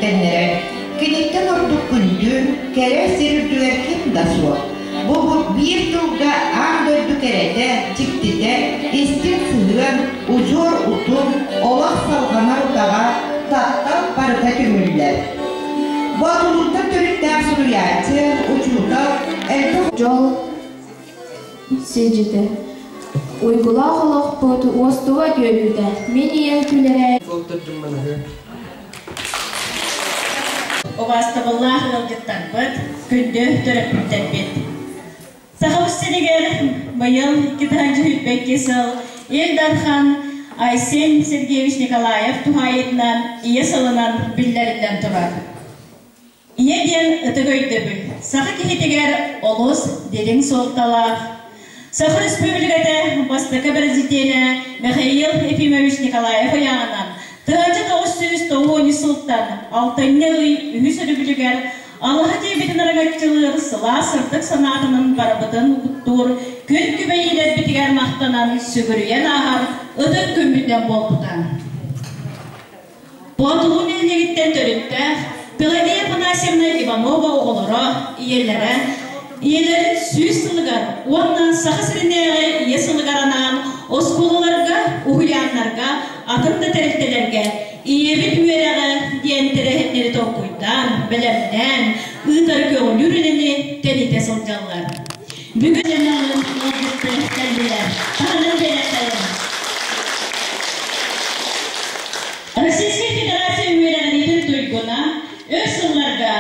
үктэннэрэр. Киниттэн ордук күндү, кэрэ сир үрдүгэр ким да суох. Бу биир тылга аан дойду кэрэтэ, дьиктитэ, истиҥ сыһыан, удьуор утум, олох салҕанар утаҕа, таптал барыта түмүллэр. Боотулууттан төрүттээх суруйааччы, учуутал, элбэх Дьол силдьитэ. Уйгулаах олохпут уостубат үөрүүтэ. Мин ийэм күлэрэ. Убаастабыллаах ыалдьыттарбыт, күндү төрөппүттэрбит! Сахабыт сиригэр быйыл 2022 сыл Ил Дархан Айсен Сергеевич Николаев туһаайыытынан Ийэ сылынан биллэриллэн турар. Ийэ диэн ытык өйдөбүл саха киһитигэр олус дириҥ суолталаах. Саха Республиката бастакы президенэ Михаил Ефимович Николаев ыйааҕынан 1990 сылтан алтынньы ый үһүс өрөбүлүгэр Алаһа дьиэбитин араҥаччылыыр сылаас сырдык санаатынан барыбытын угуттуур күн күбэйиилэрбитигэр махтанан сүгүрүйэн ааһар ытык күммүтүнэн буолбута. Боотулуу нэһилиэгиттэн төрүттээх Пелагея Афанасьевна Иванова оҕолоро, ийэлэрэ, ийэлэрин 100 сылыгар уонна Саха сиринээҕи Ийэ сылыгар анаан оскуолаларга, уһуйааннарга, атын да тэрилтэлэргэ Ийэбит үөрэҕэ диэн тэрээһиннэри толкуйдаан, бэлэмнээн, ыытар көҕүлүүр үлэни тэнитэ сылдьаллар. Бүгүн ыалдьыттар кэллилэр. Таһынан биэрэххэйиҥ. Российскай Федерация үөрэҕириитин туйгуна өр сылларга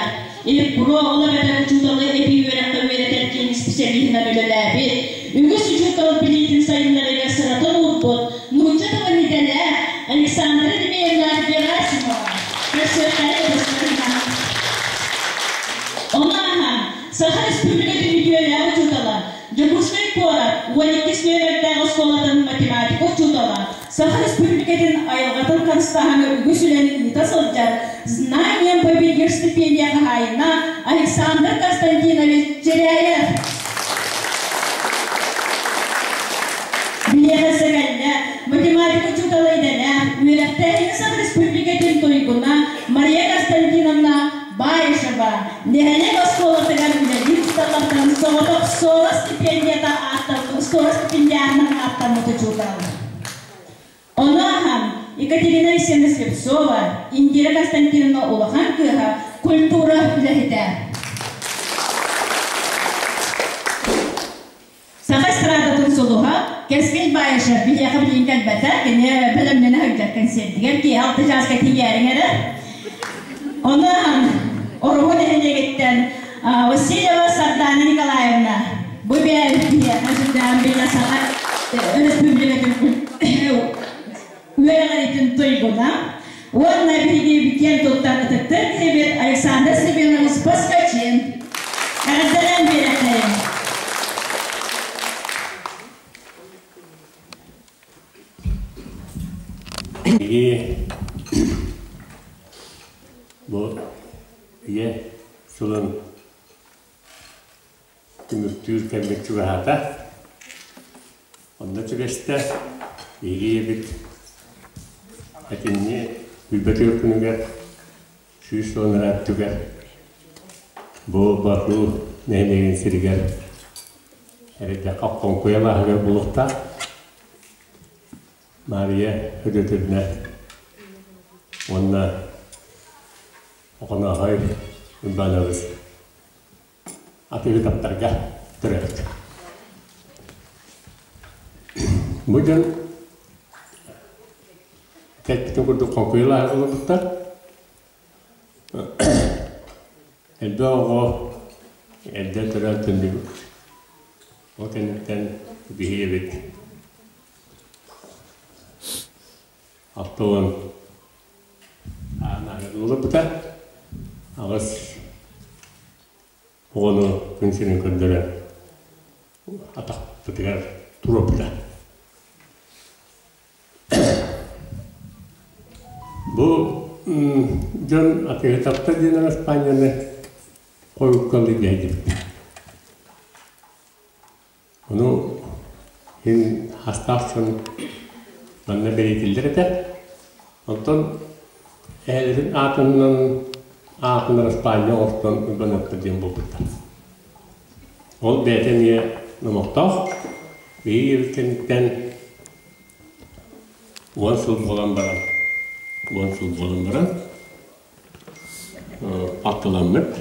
ИППРО ол эбэтэр учууталы эбии үөрэххэ үөрэтэр киин исписэлииһинэн үлэлээбит, үгүс учуутал билиитин сайыннарыыга сыратын уурбут нуучча тылын идэлээх Александра Дмитриевна Герасимова көрсүөххэ ытыстарынан. Ону ааһан Саха Республикатын үтүөлээх учуутала, Дьокуускай куорат 12 нүөмэрдээх оскуолатын математика учуутала, Саха Республикатын айылҕатын харыстааһыҥҥа үгүс үлэни ыыта сылдьар Знанием победишь стипендия хаһаайына Александр Константинович Чиряев. Биһиэхэ сэгэннэ математика учуутала идэлээх, үөрэхтээһиҥҥэ Саха Республикатын туйгуна Мария Константиновна Баишева нэһилиэк оскуолатыгар үлэлиир учууталлартан соҕотох Сора стипендията ааттаммыт, Сора стипендиатынан ааттаммыт учуутал. Ону ааһан Екатерина Алексеевна Слепцова, Индира Константиновна улахан кыыһа, культура үлэһитэ. Саха эстрадатын сулуһа Кэскил Баишев биһиэхэ билигин кэлбэтэ, кини бэлэмнэнэ сылдьар кэнсиэрдигэр киэһэ 6 чааска тиийээриҥ эрэ. Ону ааһан Ороһу нэһилиэгиттэн Васильева Сардана Николаевна бу бэйэбит биһиэхэ сүрдээҕин биллэ Саха Өрөспүүбүлүкэтин үөрэҕиритин туйгуна уонна биһиги киэн туттар ытыктыр киһибит Александр Семенович Поскачин. Эҕэрдэлээн биэрэххэйиҥ. Биһиги бу ийэ сылын түмүктүүр кэммит чугаһаата. Онно түбэстэ биһиги ийэбит этинни билбэтигэр күнүгэр 110 ырааттыгар бу Баку нэһилиэгин сиригэр эрэйдэххэ Хоҥкуйа алааһыгар булуохтаах Мария Федотовна уонна Охонооһой Уйбаанабыс атыыһытаптарга төрөөбүт. Бу дьон кэлбитин курдук хоҥкуйалаах олорбуттар. Элбэх оҕо эрдэ төрөөн төннүбүт. Ол кэнниттэн биһиги эбит 60 олорбута. Аҕыс оҕону күн сирин көрдөрөн атахпытыгар туруорбута. Бу дьон атыыһытаптар диэн араспаанньаны хойуккалыы диэбиттэр. Ону иһин хастаах дьон манна бэлиэтиллэр этэ. Онтон эһэлэрин аатынан Аатын араспаанньа оҥостон Уйбаныаптар диэн буолбуттар. Ол бэйэтэ эмиэ номохтоох. Биһиги кэнниттэн 10 сыл буолан баран, 10 сыл буолан баран аттыламмыт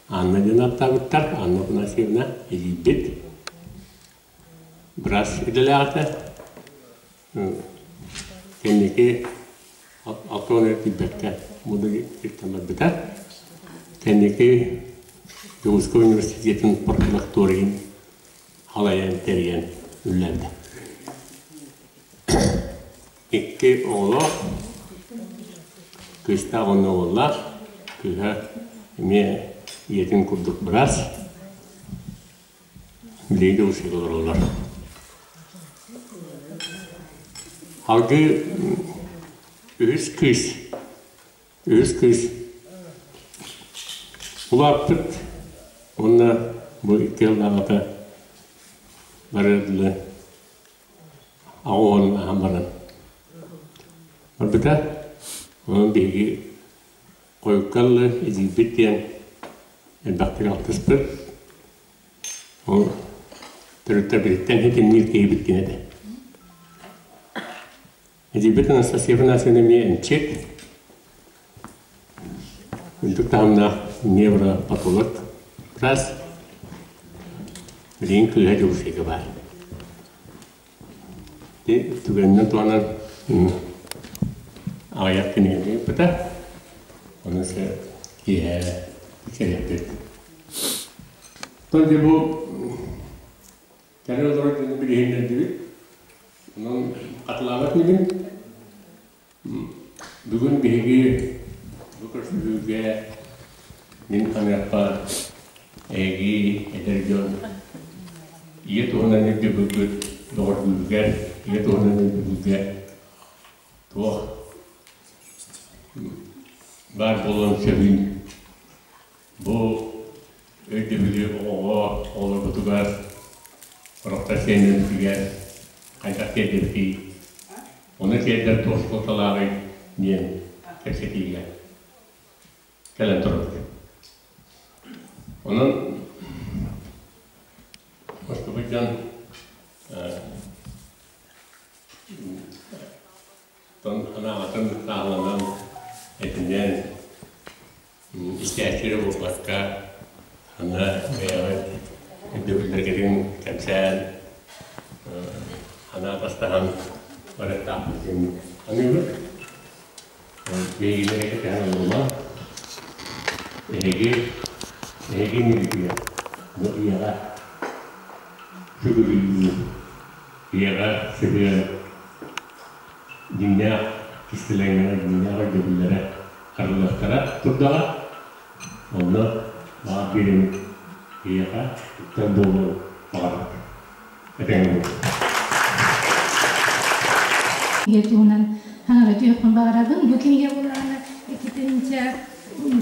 Анна диэн ааттаабыттар. Анна Афанасьевна илиийбит. Быраас идэлээх этэ. Кэнники 60 тиийбэккэ муну иртэн барбыта. Кэнники Дьокуускай университетын профилакторийын халайан тэрийэн үлэлээбитэ. Икки оҕолоох, кыыстаах уонна уоллаах, кыыһа эмиэ ийэтин курдук быраас. Билигин Дьокуускайга олороллор. Алгыы үһүс кыыс, үһүс кыыс улааппыт уонна бу икки сыллааҕыта барыар дылы 80 аһан баран барбыта. Онон биһиги хойукка дылы илиибит диэн элбэхтик алтыспыт. Ол төрүттэрбититтэн ситимниир киһибит кини этэ. Эдьиийбит Анастасия Афанасьевна эмиэ эмчит, үрдүк таһымнаах невропатолог быраас. Билигин кыыһа Дьокуускайга баар. Ити түгэнинэн туһанан аҕыйах кинигэни ыыппыта. Ону сэ киэһэ кэлиэхпит. Оттон дьэ бу кэлэн олорор дьону билиһиннэрдибит. Онон хатылаабат инибин. Бүгүн биһиги бу көрсүһүүгэ мин ханыахха эһиги эдэр дьон ийэ туһунан өйдөбүлгүт доҕордуургар, ийэ туһунан өйдөбүлгэ туох баар буолуон сөбүн бу өйдөбүлү оҕоҕо оҕолорбутугар сорохтор сиэннэрбитигэр хайдах тиэрдэбитий, ону тиэрдэр туох суолталааҕый диэн кэпсэтиигэ кэлэн турабыт. Онон мустубут дьон санаатын сааһыланан этинэн истээччи эрэ буолбакка, аны бэйэҕит өйдөбүллэргитин кэпсээн, санаа атастаһан барыахтаахпыт диэн саныыбыт. Биһигини кэтэһэн олорума. Эһиги, эһиги иннигитигэр бу ийэҕэ сүгүрүйүү, ийэҕэ сыһыан дьиҥнээх кистэлэҥнэрэ, дьиҥнээх өйдөбүллэрэ арыллыахтара турдаҕа. Онно баҕар биэрэбит киһиэхэ үктэл буолуон баҕарабыт. Этэҥҥэ буолуҥ. Кинигэ туһунан хаҥара түһүөхпүн баҕарабын. Бу кинигэ буоллаҕына иккитинчэ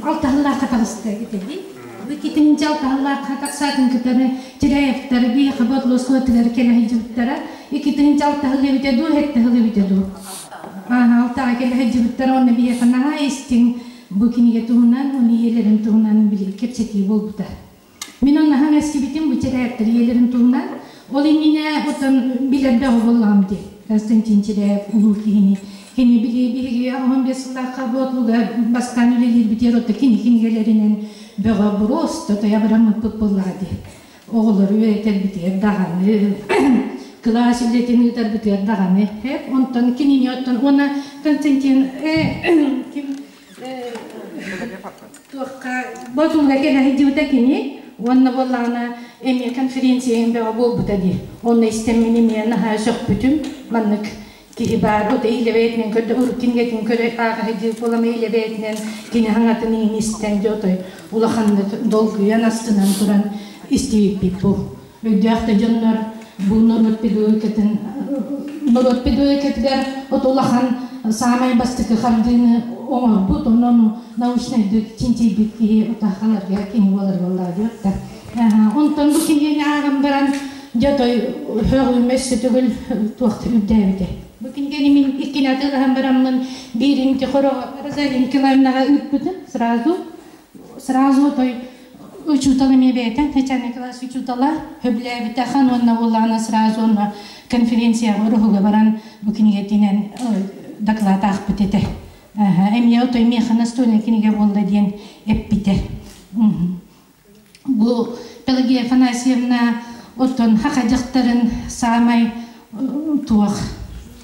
алтаһыллаахха таҕыста этибит. Бу иккитинчэ алтаһыллаахха тахсаатын кытары Чиряевтар биһиэхэ бодлоскуотугар кэлэ сылдьыбыттара. Иккитинчэ алтаһыл эбитэ дуу, сэттэ эбитэ дуу. Алтаҕа кэлэ сылдьыбыттара уонна биһиэхэ наһаа истиҥ бу кинигэ туһунан, уонна ийэлэрин туһунан били кэпсэтии буолбута. Мин онно эстибитим бу Чиряевтар ийэлэрин туһунан. Ол иннинэ оттон билэр бөҕө буоллаҕым дии. Константин Чиряев улуу киһини. Кини били биһиги 15 сыллаахха Боотулуга бастаан үлэлиирбитигэр отто кини кинигэлэринэн бөҕө буруос тотойо бараммыппыт буоллаҕа дии. Оҕолору үөрэтэрбитигэр даҕаны, кылаас үлэтин ыытарбытыгар даҕаны. Онтон кинини оттон уонна Константин ким туохха Боотулуга кэлэ сылдьыбыта кини уонна буоллаҕына эмиэ конференция бөҕө буолбута дии. Онно истэммин эмиэ наһаа сөхпүтүм. Маннык киһи баар от илэбээтинэн көрдө урут кинигэтин көрө ааҕа сылдьыы буолама илэбээтинэн кини хаҥатын иһин истэн дьэ отой улаханнык долгуйан астынан туран истибиппит бу өйдөөх да дьоннор бу норуот педагогикатын норуот педагогикатыгар от улахан саамай бастакы хардыыны оҥорбут онон научнайдык чинчийбит киһи утахаларга кини буолар буоллаҕа диэхтэр онтон бу кинигэни ааҕан баран дьэ отой һөҕүмэ өссө төгүл туох үрдээбитэ. Бу кинигэни мин иккини атыылаһан бараммын биирин хоро Розалия Николаевнаҕа ыыппытым сразу. Сразу той учуутал эмиэ бэйэтэ начальный класс учуутала хөбүлээбитэ хан уонна буоллаҕына сразу онно конференцияҕа уруһуга баран бу кинигэтинэн доклад аахпыт этэ. Эмиэ отой миэхэ настольный кинигэ буолла диэн эппитэ. Бу Пелагея Афанасьевна оттон хаха дьахтарын саамай туох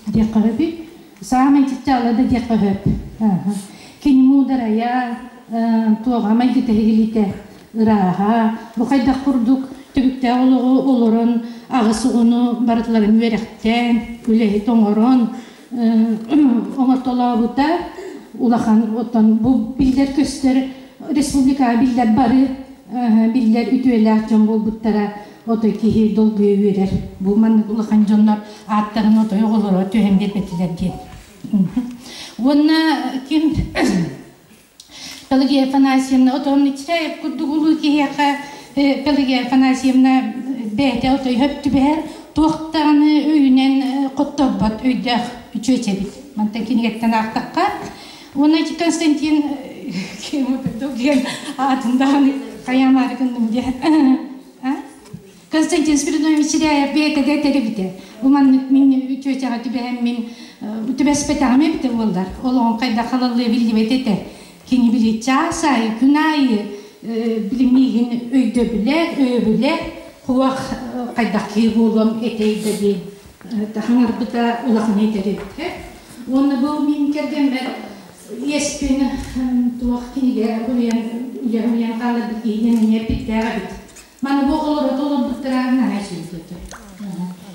диэххэ сөбүй? Саамай чыпчаала да диэххэ сөп. Кини муударайа, туоҕа майгыта иһилитэ ырааһа, бу хайдах курдук түбүктээх олоҕу олорон аҕыс оҕону барытыларын үөрэхтээн, үлэһит оҥорон оҥортолообута улахан оттон бу биллэр-көстөр республикаҕа биллэр бары биллэр үтүөлээх дьон буолбуттара отой киһи долгуйа үөрэр бу маннык улахан дьоннор ааттарын отой оҕолоро түһэн биэрбэтилэр диэн уонна ким Пелагея Афанасьевна отон Иччаев курдук улуу киһиэхэ Пелагея Афанасьевна бэйэтэ отой хөп түбэһэр туох даҕаны өйүнэн хотторбот өйдөөх үчүөчэ эбит. Мантан кинигэттэн аахтахха. Уонна Константин диэн аатын даҕаны хайаамаары гынным диэн. Константин Спиридонович Чиряев бэйэтэ да этэр эбитэ. Бу маннык мин үтүөчэҕэ түбэһэн мин түбэспэтэҕим эбитэ буоллар. Олоҕум хайдах халаллыа биллибэт этэ. Кини били чаас аайы, күн аайы били миигин өйдөбүлэ, өйөбүлэ хуах хайдах киһи буолуом этэй да диэн хаҥарбыта улахан этэр эбит. Уонна бу мин кэргэммэр иэспин туох кинигэ суруйан үлэ суруйан хааларбыт киһинэн эмиэ эппиттээх эбит. Маны бу оҕолоро толорбуттара наһаа үчүгэй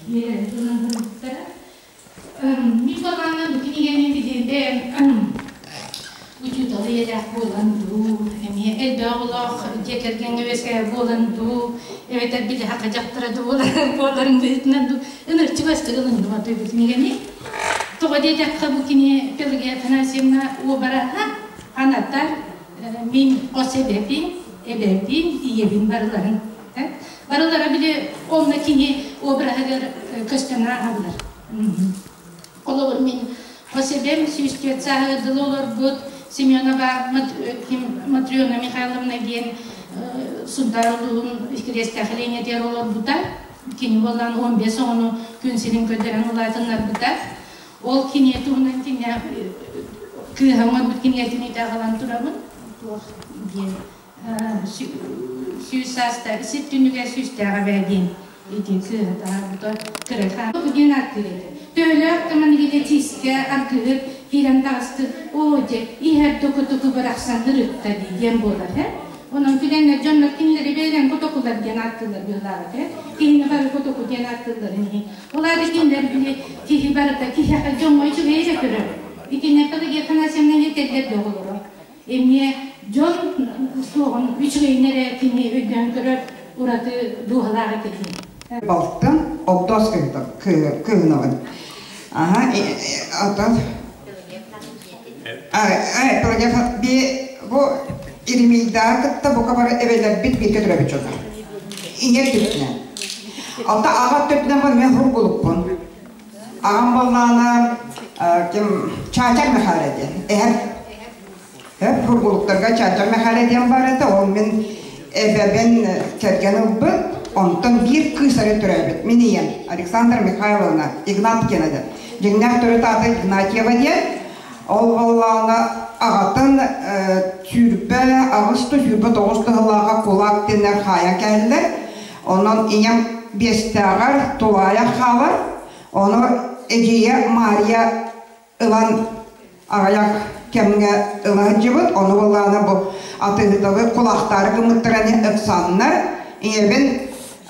Ийэлэрин тылынан суруйбуттара. Мин балаана бу кинигэни билиэбэ учуутал ийэлээх буолан дуу, эмиэ элбэх оҕолоох дьиэ кэргэҥҥэ үөскээбит буолан дуу, эбэтэр били саха дьахтара дуу буоларын быһыытынан дуу, ынырчы бастык ылынным отой бу кинигэни. Тоҕо диэтэххэ бу кини Пелагея Афанасьевна уобараһа анатар мин хос эбэбин, эбэбин, ийэбин барыларын. Барылара били онно кини обраһыгар көстөн ааһаллар. Холобур, мин хос эбэм 104 сааһыгар дылы олорбут Семенова Матрена Михайловна диэн Сунтаар улууһун Кириэстээх Ленятыгар олорбута. Кини буоллаан 15 оҕону күн сирин көрдөрөн улаатыннарбыта. Ол кинигэ туһунан кинигэ кыыһа оҥорбут кинигэтин итэҕэлэн турабын. Туох диэн сүүс сааста сир түннүгэр сүүстээх эбээ диэн ити кыыһа таһаарбыта кыра диэн ааттыыр этэ. Төһөлөөх да маннык чиискэ аргыһыт киирэн таҕысты оо дьэ иһэр току-току бырахсан ырытта дии диэн буолар э Онон күлэннэр дьоннор кинилэри бэйэлэрин котокулар диэн ааттыыллар быһыылаах этэ. Киһини бары котоку диэн ааттыылларын иһин. Ол аата кинилэр били киһи барыта киһиэхэ дьоҥҥо үчүгэйи эрэ көрөр. Итиннэ Пелагея Афанасьевна этэллэр да оҕолоро. Эмиэ дьон суоҕун үчүгэйин эрэ кини өйдөөн көрөр ураты дууһалаах этэ дии. Балтын Огдоос кыһынабын. Аха, отон Пелагея би бу Иремийдаа кытта бука бары эбэлэрбит бииргэ төрөөбүт дьоннор. Ийэ төрүтүнэн. Алта аҕа төрүтүнэн бар мен хургулукпун. Аҕам боллаана ким Чаачар Михайло диэн. Эһэм Эп хургулуктарга Чаачар Михайло диэн бар этэ. Ол мин эбэбин кэргэн ылбыт. Онтон биир кыыс эрэ төрөөбүт. Мин ийэм Александра Михайловна Игнаткина диэн. Дьиҥнээх төрүт аата Игнатьева диэн. Ол буоллаҕына аҕатын 28 да 29 тыһылааҕа кулаак диэннэр хаайан кэллэр. Онон ийэм биэстээҕэр тулаайах хаалар. Ону эдьиийэ Мария ылан аҕыйах кэмҥэ ыла сылдьыбыт. Ону буоллаҕына бу атыыһыталы кулаахтаары гыммыттара ыксааннар ийэбин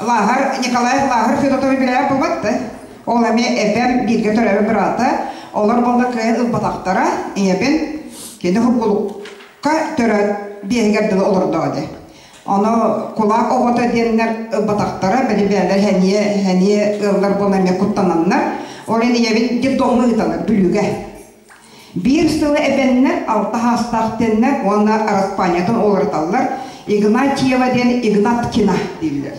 Лааһар Николаев Лааһар Федотовы билээт буолбат да. Ол эмиэ эбэм бииргэ төрөөбүт быраата. Олор буолла кыайан ылбатахтара. Ийэбин кини Хургулукка төрөөт биэһигэр дылы олордоо дии. Ону кулаак оҕото диэннэр ылбатахтара, били бээлэр хэниэ хэниэ ыаллар буолан эмиэ куттананнар. Ол иһин ийэбин детдомҥа ыыталлар Бүлүүгэ. Биир сылы эбэннэр, алта хаастаах диэннэр уонна араспаанньатын уларыталлар. Игнатьева диэн Игнаткина дииллэр.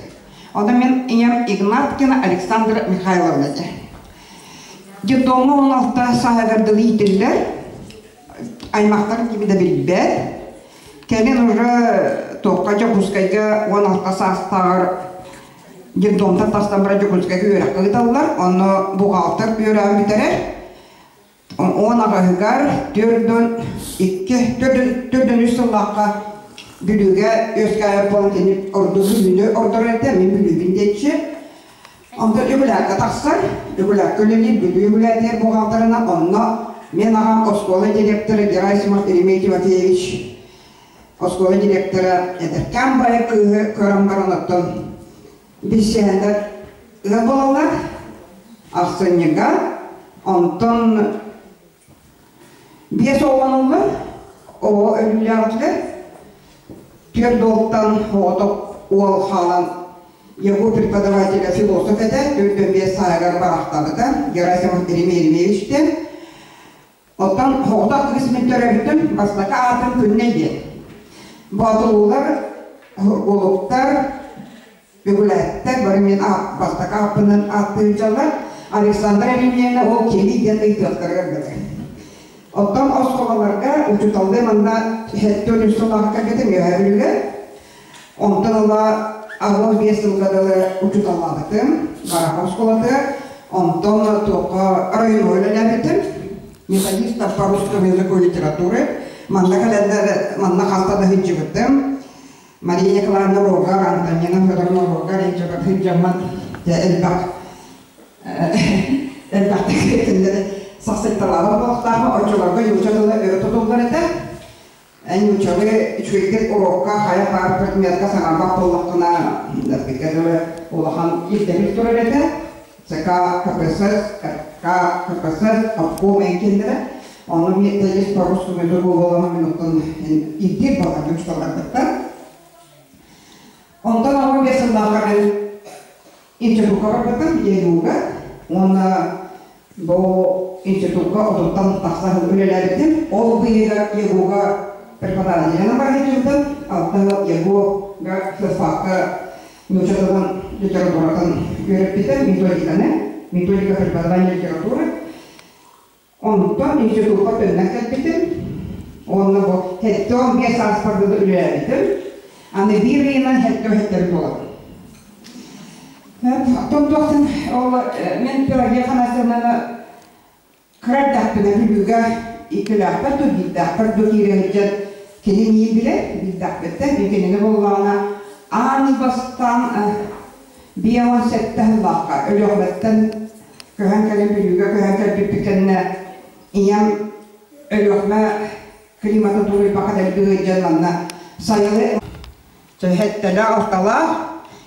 Ону мин ийэм Игнаткина Александра Михайловна диэн. Детдомҥа 16 сааһыгар дылы иитиллэр. Аймахтар кими да билбэт. Кэлин уже туохха Дьокуускайга 16 саастааҕар детдомтан тахсан баран Дьокуускайга үөрэххэ ыыталлар. Онно бухгалтер үөрэҕин бүтэрэр. 18-ыгар 42 403 сыллаахха Бүлүүгэ үөскээбит буолан кини ордук Бүлүүнү ордорор этэ, мин Бүлүүбүн диэччи. Онтон Үгүлээккэ тахсар, Үгүлээккэ үлэлиир, Бүлүү Үгүлээтигэр бухгалтерынан онно мин аҕам оскуола директора Герасимов Еремей Тимофеевич оскуола директора эдэркээн баайы кыыһы көрөн баран оттон билсиһэннэр ыал буолаллар ахсынньыга онтон биэс оҕолонуллар оҕо өлүүлээҕитигэр түөрт уолтан оҕотох уол хаалан его преподавателя философ этэ 45 сааһыгар барахтаабыта Герасимов Еремей Еремеевичтэн Оттон соҕотох кыыс мин төрөөбүтүм бастакы аатым Күннэй диэн. Боотулуулар, Голубтар, Үгүлээттэр бары мин бастакы ааппынан ааттыылдьаллар. Александра Еремеевна ол кимий диэн ыйытыахтарыгар дылы. Оттон оскуолаларга учууталлыы манна 73 сыллаахха кэлбитим Үөһээ Бүлүүгэ. Онтон ыла 85 сылга дылы учууталлаабытым Бараха оскуолатыгар. Онтон туохха районо үлэлээбитим. Методист по русскому языку и литературы. Манна кэлэннэр манна хаста да сылдьыбытым. Мария Николаевна Рогар, Антонина Федоровна Рогар инчэбэр сылдьаммын элбэх элбэхтик кинилэри сахсыйталаабат буолуохтаахпын. Оччолорго нуучча тыла өрө тутуллар этэ. Эн нууччалыы үчүгэйдик уруокка хайа баар предметка саҥарбат буоллаххына, эппиккэ дылы улахан ирдэбил турар этэ. ЦК КПСС, РК КПСС, обком эҥкиннэрэ. Ону методист по русскому языку буоламмын мин оттон ирдиир буолан учууталларбыттан. Онтон оҕо биэс сыллаахха мин институкка барбытым, ЕГУ-га. Уонна Бу институкка отуттан тахса сыл үлэлээбитим. Ол быыһыгар ЕГУ-га преподавателинэн бара сылдьыбытым. Алта сыл ЕГУ-га филфакка нуучча тылын литературатын үөрэппитим, методиканы, методика преподавания литературы. Онтон институкка төннөн кэлбитим. Уонна бу 75 сааспар дылы үлэлээбитим. Аны биир ыйынан 77 буолабын. Томтохтон ол мен Пелагея Афанасьевнаны кыра эрдэхпинэ Бүлүүгэ иккилээхпэр дуу, биирдээхпэр дуу киирэ сылдьан кини миин билэр, биирдээхпиттэн мин кинини буоллаҕына аан бастаан 57 сыллаахха Өлүөхүмэттэн көһөн кэлэн Бүлүүгэ көһөн кэлбиппит кэннэ ийэм Өлүөхүмэ климатын тулуйбакка дэлби ыалдьан манна сайылы Сэттэлээх-алталаах,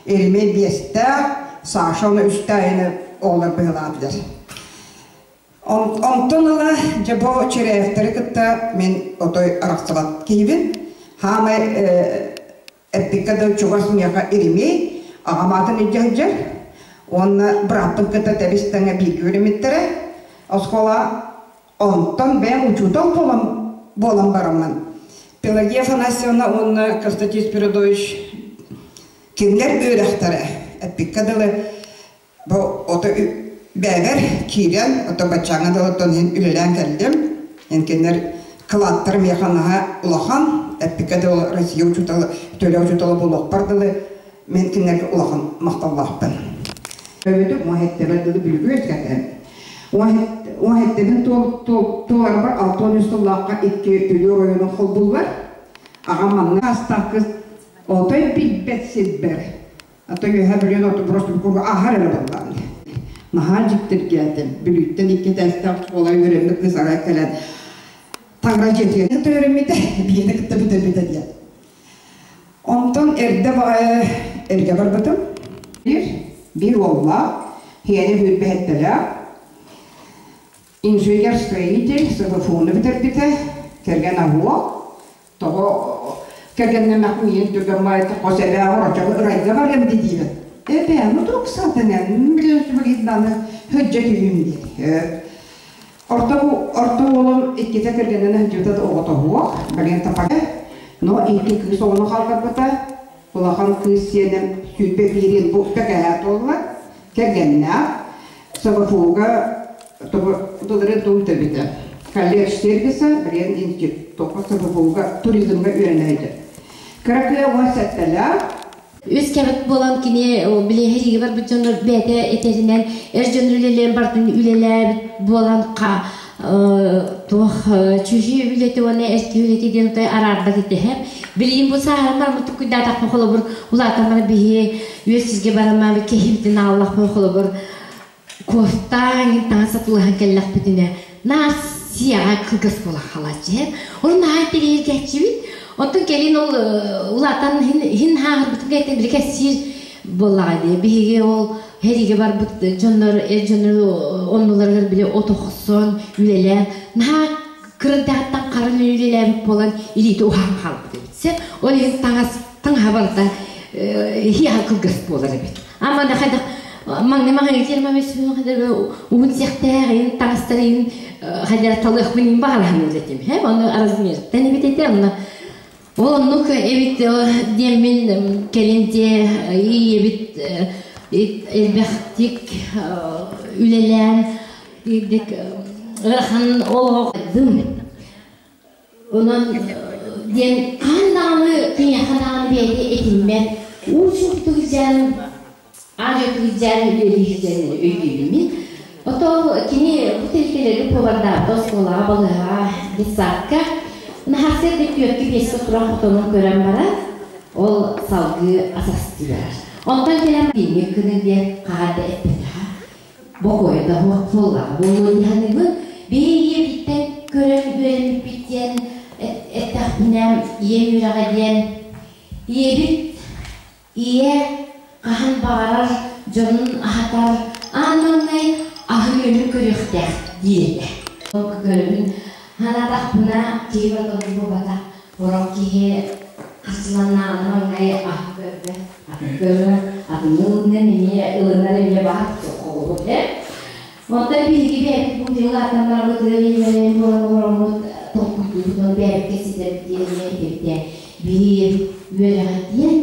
Еремей биэстээх, Саша ону үстээһини оҕолор быһылаатылар. Онтон ыла дьэ бу Чиряевтары кытта мин отой арахсыбат киһибин. Хаамай эппиккэ да чугас миэхэ Еремей аҕам аатын илдьэ сылдьар. Уонна бырааппын кытта тэбис-тэҥэ бииргэ үөрэммиттэрэ. Оскуола Онтон бэйэм учуутал буолан, буолан бараммын, Пелагея Афанасьевна уонна Константин Спиридович кинилэр үөрэхтэрэ эппиккэ дылы бу ото бэйэбэр киирэн, ото баччааҥҥа дылы оттон иһин үлэлээн кэллим. Эн кинилэр кылааттара миэхэ наһаа улахан, эппиккэ дылы Россия учуутала, төлө учуутала буолуохпар дылы мен кинилэргэ улахан махталлаахпын. Өбүтүк уоһэттэрэ дылы бүлгү үөскэтэн Уоһэттэрин туоларбар 63 сыллаахха икки Бүлүү оройуонун холбууллар. Аҕам манна астаах кыз отой билбэт сирбэр. Ото үөһэ Бүлүүн ото просто куру аһар эрэ буоллаҕын. Наһаа дьиктиргээтим. Бүлүүттэн икки этээстээх оскуола үөрэммит кыыс арай кэлэн таҥара дьиэтигэр үөрэммитэ, биэни кытта бүтэрбитэ диэн. Онтон эрдэ баҕайы эргэ барбытым. Биир, биир уоллаах, Хиэни сүүрбэһэттэлээх, инженер-строитель СГФУ-ну бүтэрбитэ, кэргэн аһуох, тоҕо кэргэннэмэх миин түргэн баайта хос эбээ орочоҕу ырайга барыам диибин. Эбээ, ну туох сатанан, билигин һыдьа түһүүм диир. Орто, орто уолум иккитэ кэргэнинэн сылдьыбыта да оҕото суох, билигин таппата. Но икки кыыс оҕону хаалларбыта. Улахан кыыс сиэним 21 бу бэкэһээ туолла. Кэргэннээх. СВФУ-га былырыын тугу бүтэрбитэ. Колледж сервиса билигин институтка СБПУга туризмҥа үөрэнэ сылдьар. Кыра кыа 17-лээх. Үс кэбит буолан кини били һэриигэ барбыт дьоннор бэйэтэ этэринэн эр дьон үлэлээн бардын үлэлээбит буолан туох чүһүү үлэтэ уонна эрки үлэтэ диэн той араарбат итэһэ. Билигин бу сааһыран барбыт туккуйдаатахпын холобур улаатан баран биһи үөс сиргэ барамаабы киһибитин ааллахпын холобур куофтаан таҥас атылаһан кэллэхпитинэ наар сиэҕэ кылгас буолан халааччы. Ол наһаа интэриэһиргээччибит. Оттон кэлин ол улаатан иһин хааһырбытын кэнниттэн били кэпсиир буоллаҕа дии. Биһиги ол сэриигэ барбыт дьоннор, эр дьоннор оннуларыгар били от охсон, үлэлээн, наһаа кырырдааттан харын үлэлээбит буолан илиитэ уһаан хаалбыт эбит. Сөп. Ол иһин таҥас таҥаһа барыта иһиэхэ кылгас буолар эбит. Ама да хайдах маҥнай маҥнай уһун сиэхтээх таҥастарын хайдах талыахпын иһин баҕараһан үлэтим. Оны размертан эбит этэ. Онно ол оннук эбит диэммин кэлин те ийэбит элбэхтик үлэлээн ирдик ыарахан олох Онон диэн хаһан даҕаны киниэхэ даҕаны бэйэтэ этиммэт уу-чуумпутук илдьээн аадьа илдьээн үлэлиир диэн өйдүүбүн мин. Ото кини бу тэрилтэлэргэ повардаабыта оскуолаҕа, балыыһаҕа, детсадка наһаа да түөркэ биэскэ туран хотонун көрөн баран ол салгыы асастыы барар. Онтон кэлэн биинньик гына диэн хаһан да эппэтэҕэ. Бокуойа да суох буоллаҕа буолуо дии саныыбын. Биһиги көрөн үөрэммиппит диэн эттэхпинэ, ийэм үөрэҕэ диэн ийэбит ийэ хаһан баҕарар дьонун аһатар аан маҥнай аһын-үөлүн көрүөхтээх диир этэ. Көрөбүн санаатахпына, киһи барыта буолбатах. Сорох киһи харчыланнаҕына маҥнай аһы көрбөт, атын көрөр, атыны ылынан эмиэ ылынар эмиэ баар холобур ээ. Онтон биһиги бэйэбит бу дьыл аатан барбыт ыал ийэлэрин буолан олороммут толкуйдуубут, бэйэбит ситэрбит диэн эмиэ этэбитэ. Биһиги үөрэҕэ диэн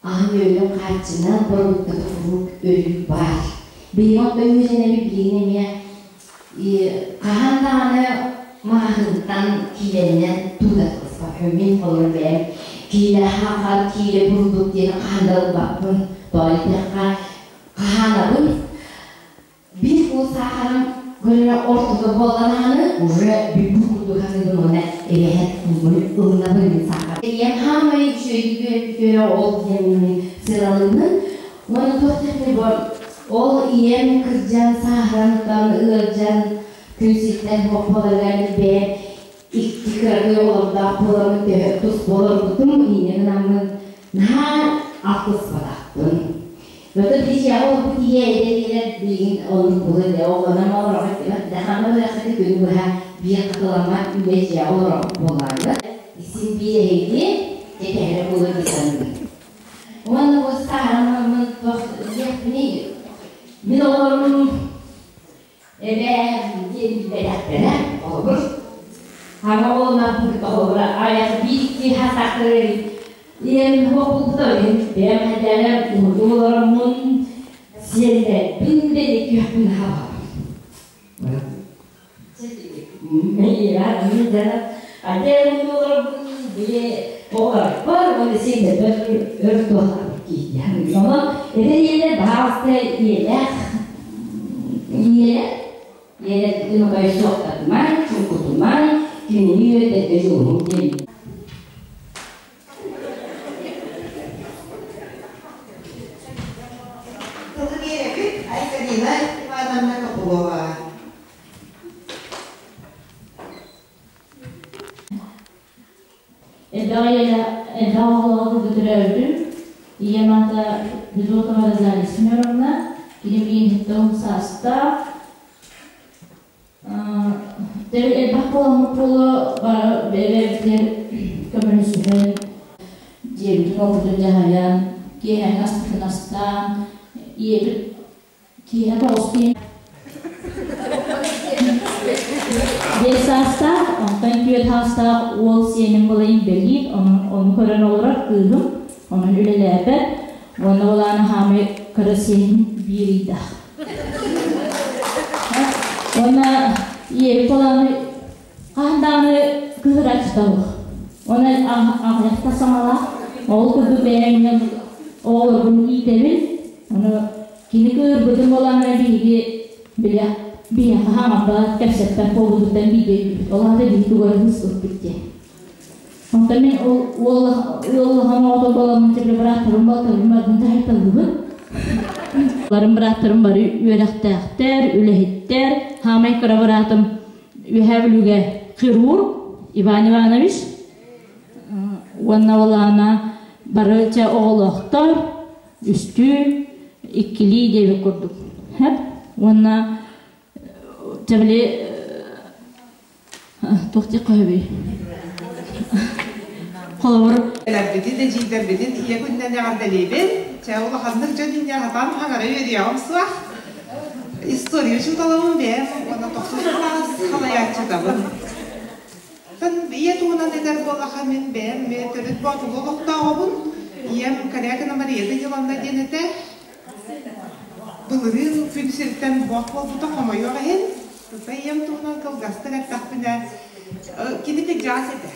аһын-үөлүн хааччынан бородууктата куруук өрүү баар. Билигин онтон үөрэнэбит билигин эмиэ хаһан даҕаны маҕаһыынтан киилэннэн тууратыласпаппын. Мин холобур бэйэм киилэ хаахар, киилэ бурдук диэн хаһан да ылбаппын. Тоҕо диэтэххэ, хаһаанабын биир куул саахарым көрөрө ортото буоллаҕына уже бүппүт курдук саныыбын уонна эбэһэт ылынабын мин саахар. Ийэм хаамай үчүгэйдик үөрэ ол диэн мин сыаналыыбын. Уонна туох диэхпиний бу ол ийэм кырдьан сааһыран ыалдьан күн сиртэн суох буоларыгар бэйэм икки кыракый оҕолордоох буоламмын төһө тус буоларбытым инньэ гынаммын наһаа алтыспатахпын. Өтө тиийэҕэ олорбут ийэ эдэр ийэлэр билигин оннук буолуо этэ. Оҕолорун олорор дахана үрэххэ күнү быһа биир хатыламмат үлэ дьиэҕэ олорор буолаары. Син биир эһиги кэтэһэрэ буолуо дии саныыбын. Уонна бу сааһыраммын туох диэхпиний? Мин оҕолорум эбээ диэн билбэтэхтэрэ холобур. Хаҥа оҕолорун холобур аҕыйах биир-икки хастаахтары ийэм буолбута иһин бэйэм хайдаарам уһуну олороммун сиэннэрбин да иккиэхпин хаалабын. Оҕолорбор уонна сиэннэрбэр өр туохтаабыт киһи. Онон эдэр ийэлэр баһаалыста ийэлээх ийэлэр ийэлэрбитин отой суохтатымаҥ, чуҥкутумаҥ, кинини үөрэтэргэ дьулуһуҥ диэн. Тылы биэрэбит Айталина Ивановна Копылова. Элбэх оҕолоох төрөөбүтүм. Ийэм аата Федотова Розалия Семеновна. Кини билигин саастаах. Элбэх буоламмыт буолуо бары бэйэ-бэйэбитигэр көмөлөсүһэн, дьиэбитин уоппутун дьаһайан, киэһээҥҥи аспытын астаан, ийэбит киэһэ тоҕус киһи Биэс саастаах, онтон түөрт саастаах уол сиэним була инбэлиит, ону көрөн олорор кыыһым, онон үлэлээбэт уонна ол аана хаамай кыра сиэним биир ыйдаах. Уонна Ийэбит буолааны хаһан даҕаны кыһырааччыта суох. Оны аҕыйахта саҥалаах, ол курдук бэйэм оҕолорбун иитэбин. Ону кини кыырбытын буолааны биһиги билэ биһиэхэ хаҥарбат, кэпсэппэт буолбутуттан биирдэ өйдүүбүт. Ол аата биһиги тугу эрэ быспыппыт диэн. Онтон мин ол уоллахан оҕото буоламмын тибили бырааттарым балтарым бардын таһыйталыыбын. Барым бырааттарым бары үөрэхтээхтэр, үлэһиттэр. Хаамай кыра быраатым Үөһээ Бүлүүгэ хирург Иван Иванович уонна Олаана бары чэ оҕолоохтор, үстүү, иккилии диэбит курдук. Уонна чэ били туох диэххэ сөбүй? Холобур Элэрбитин, эдьиийдэрбитин ийэ күнүнэн эҕэрдэлиибин. Чэ, улаханнык дьон инньэ хатан хаҥара үөрүйэҕим суох. История учууталабын бэйэм уонна тохсус кылаас салайааччытабын. Тан ийэ туһунан этэр буоллаха мин бэйэм төрүт Боотулу олохтооҕобун. Ийэм Корякина Мария Даниловна диэн этэ. Былырыын күн сиртэн буох буолбута хомойуох иһин. Тута ийэм туһунан кылгастык эттэхпинэ, кини кыдьаас этэ.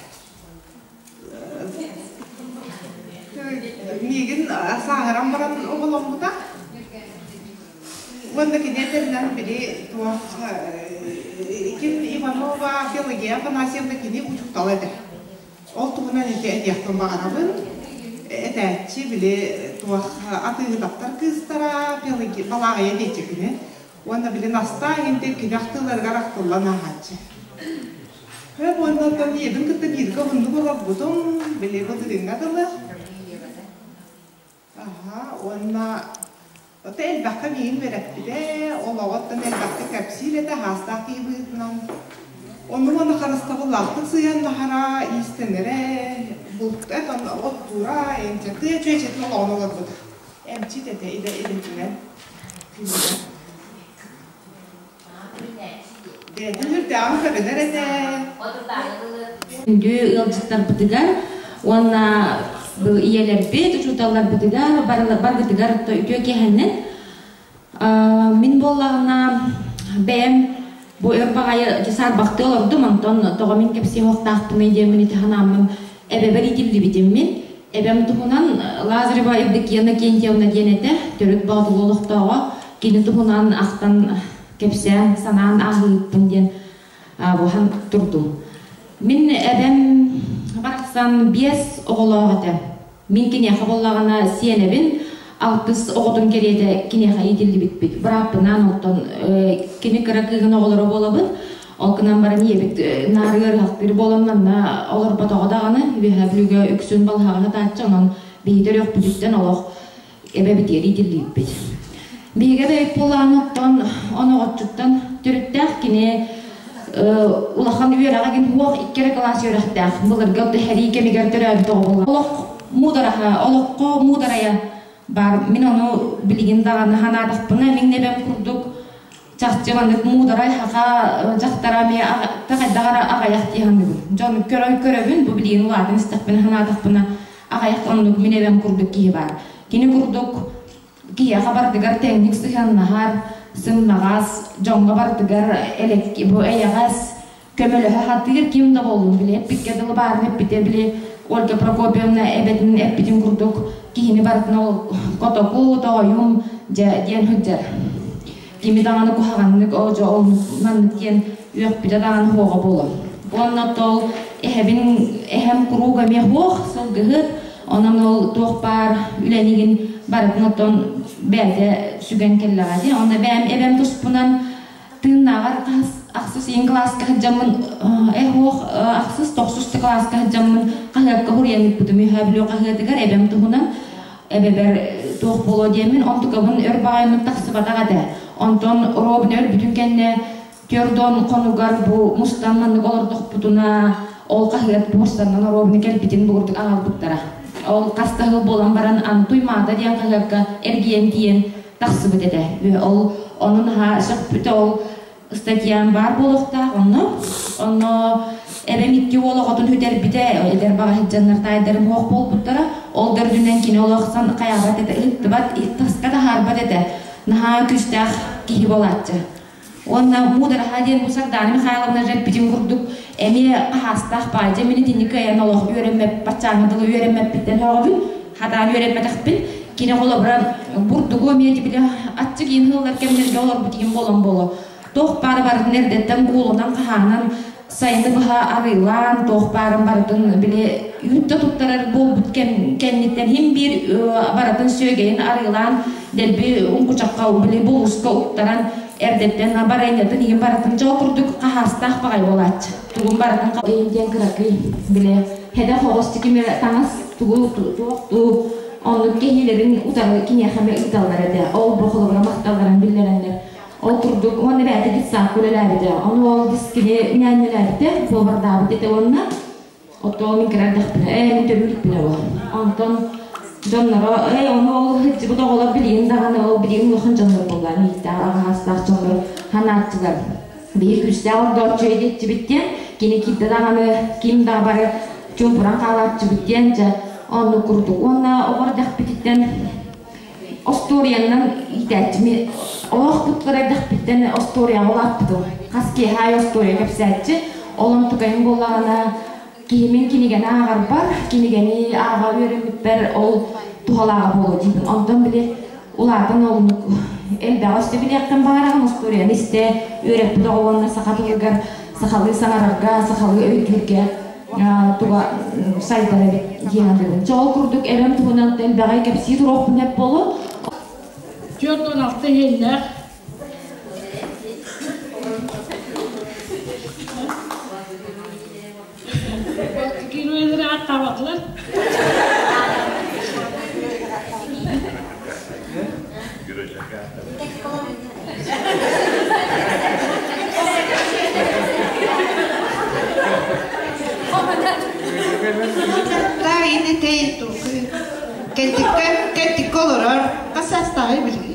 Миигин сааһыран баран оҕоломмута. Уонна кини этэринэн били туох ким Иванова Пелагея Афанасьевна кини учуутала этэ. Ол туһунан ити этиэхпин баҕарабын. Этээччи били туох атыыһытаптар кыыстара Пелагея Балааҕыйа диэччи кини. Уонна били Настаа иҥин кини ахтыыларыгар ахтыллан ааһааччы. Хөп уонна оттон ийэбин кытта бииргэ уһуннук олорбутум, били былырыыҥҥа дылы. Аха, уонна ото элбэххэ миигин үөрэппитэ, олоҕуттан элбэхтик кэпсиир этэ, аһаастаах киһи быһыытынан. Онну уонна харыстабыллаахтык сыһыаннаһара, иистэнэрэ, булт оттуура, эмчэтэ, чүөчэтин олоҕун олорбута. Эмчит этэ, идэ идэтинэн. Бэйэтин үрдээҕин көрүнэр этэ. Күндү ыалдьыттарбытыгар уонна ийэлэрбит, учууталларбытыгар баргытыгар үтүө киэһэннэн. Мин буоллаҕына бэйэм бу өр баҕайы саарбахтыы олордум, онтон тоҕо мин кэпсиэ уохтаахпыный диэммин ити санааммын эбэбэр иитиллибитим мин. Эбэм туһунан Лазарева Евдокия Иннокентьевна диэн этэ, төрүт Боотулу олохтооҕо. Кини туһунан ахтан, кэпсээн, санаан ааһыыппын диэн буһан турдум. Мин эбэм барахсан биэс оҕолоох этэ. Мин киниэхэ буоллаҕына сиэнэбин, алтыс оҕотун кэриэтэ киниэхэ иитиллибиппит. Бырааппынаан оттон кини кыра кыыһын оҕолоро буолабын. Ол гынан баран ийэбит наар ыарыһахтыыр буолан манна олорботоҕо даҕаны, Үөһээ Бүлүүгэ үксүн балыһаҕа сытааччы, онон биһиги төрүөхпүтүттэн олох эбэбитигэр иитиллибиппит. Биһиги эбэбит буолаан оттон оноҕоччуттан төрүттээх кини улахан үөрэҕэ гин хуох икки эрэ кылаас үөрэхтээх былыргы сэрии кэмигэр төрөөбүт оҕо буолла. Олох муудараһа, олоххо муударайа бар. Мин ону билигин даҕаны санаатахпына, мин эбэм курдук чахчы маннык муударай саха дьахтара эмиэ хайдах эрэ аҕыйах дии саныыбын. Дьон көрөн көрөбүн, бу билигин улаатан истэхпинэ санаатахпына аҕыйах оннук мин эбэм курдук киһи баар. Кини курдук киһиэхэ барытыгар тэҥник сыһыаннаһар, сымнаҕас, дьоҥҥо барытыгар бу эйэҕэс, көмөлөһө сатыыр ким да буоллун били эппиккэ дылы баарын эппитэ били Ольга Прокопьевна эбэтин эппитин курдук киһини барытын ол котоку тоҕойум дьэ диэн сылдьар кими даҕаны куһаҕаннык оо дьэ ол маннык диэн үөхпүтэ даҕаны суоҕа буолуо уонна тол эһэбин эһэм куруук эмиэ суох сылгыһыт онон ол туох баар үлэнигин барытын оттон бэйэтэ сүгэн кэллэҕэ дии онно бэйэм эбэм туспунан тыыннааҕар ахсыс ийин кылааска сылдьаммын эһуох ахсыс тохсус да кылааска сылдьаммын хаһыакка суруйан ыыппытым үһэ Бүлүү хаһыатыгар эбэм туһунан эбэбэр туох буолуо диэммин онтукабын өр баҕайыммыт тахсыбатах этэ онтон робин өлбүтүн кэннэ түөрт хонугар бу мустан маннык олордохпутуна ол хаһыат буорсаннан оруобуна кэлбитин бугурдук аҕалбыттара ол хас да сыл буолан баран Антуй Маада диэн хаһыакка эргийэн тиийэн тахсыбыт этэ. Ол ону наһаа сөхпүтэ ол статьям баар буолуохтаах онно. Онно эбэм икки уол оҕотун сүтэрбитэ, эдэр баҕаһыт дьоннор таайдарым суох буолбуттара. Ол да үрдүнэн кини олохсон хайаабат этэ, ыһыктыбат, таска таһаарбат этэ. Наһаа күүстээх киһи буолааччы. Уонна муудараһа диэн бу Сардаана Михайловна дьэппитин курдук эмиэ хаһаастаах баай. Дьэ мин итинник кыайан олох үөрэммэп, баччааҥҥа дылы үөрэммэппиттэн һөҕөбүн, хатаан үөрэммэтэхпин. Кини холобура бурдугу эмиэ били аччык иин ыһыллар кэмнэргэ олорбут иһин буолан буолуо. Туох баара барытын эрдэттэн куулунан хаһаанан сайыны быһа арыылаан, туох баарын барытын били үүт да туттарар буолбут кэм кэнниттэн иһин биир барытын сүөгэйин арыылаан дэлби уҥкучахха били булууска уктаран эрдэттэн барыанньатын иһин барытын дьол курдук хаһаастаах баҕай буолааччы. Тугун барытын диэн кыракый били хэдэх оҕус тикими таҥас тугу туохтуу оннук кэһиилэрин утары киниэхэ эмэ ыыталлар этэ. Ол бу холобура махталларын биллэрэннэр Ол курдук уонна бэйэтэ детсадка үлэлээбитэ. Ону ол дискини ньээнньэлээбитэ, повардаабыт этэ уонна оттон мин кыра эрдэхпинэ, ээ мин төрүүрпүнэ ол. Онтон дьонноро, ээ ону ол сылдьыбыт оҕолор билигин даҕаны ол билигин улахан дьоннор буолла, мииттээх аҕаһаастаах дьоннор ханааччылар. Биһи күүстээх ордооччу диэччибит диэн, кини киирдэ даҕаны ким да бары чуумпуран хаалааччыбыт диэн дьэ оннук курдук. Уонна оҕо эрдэхпититтэн Остуоруйаннан иитээччими олох куттар эрдэхпиттэн остуоруйаҕа улааппытым. Хас киэһэ аайы остуоруйа кэпсээччи. Ол онтукайым буоллаҕына киһимин кинигэни ааҕарбар, кинигэни ааҕа үөрэммиппэр ол туһалааҕа буолуо диибин. Онтон били улаатан олунук элбэҕи өссө билиэххин баҕараҕын остуоруйаны истэ үөрэппит оҕо уонна саха тылыгар сахалыы саҥарарга, сахалыы өйдүүргэ туга сайдар эбит дии саныыбын. Чэ ол курдук эбэм туһунан элбэҕи кэпсии туруохпун эп буолуо. 46 иһиннээх Геройлары аттаабатылар. Таайын этэй кэнтиккэ кэнтиккэ олорор хас саастааҕый билигин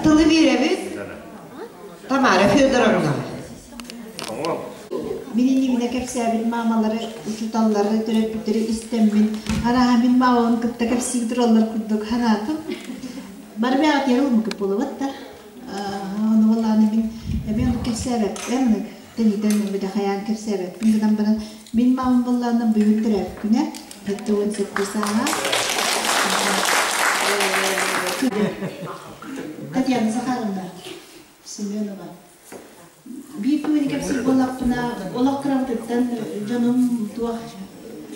Тылы биэрэбит Тамара Федоровна. Мин иннибинэ кэпсээбит маамалары, учууталлары, төрөппүттэри истэммин, арааһа мин маамабын кытта кэпсии тураллар курдук санаатым. Бары бэҕэтиэр ылыммыкыт буолабат да. Ону буоллаҕына мин эмиэ оннук кэпсээбэппин, тэнитэн эбэтэ хайаан кэпсээбэппин гынан баран мин маамам буоллаҕына быйыл төрөөбүт күнэ 77 сааһа. Татьяна Захаровна Семенова. Биир күн кэпсиир буоллахпына, олох кырабытыттан дьонум туох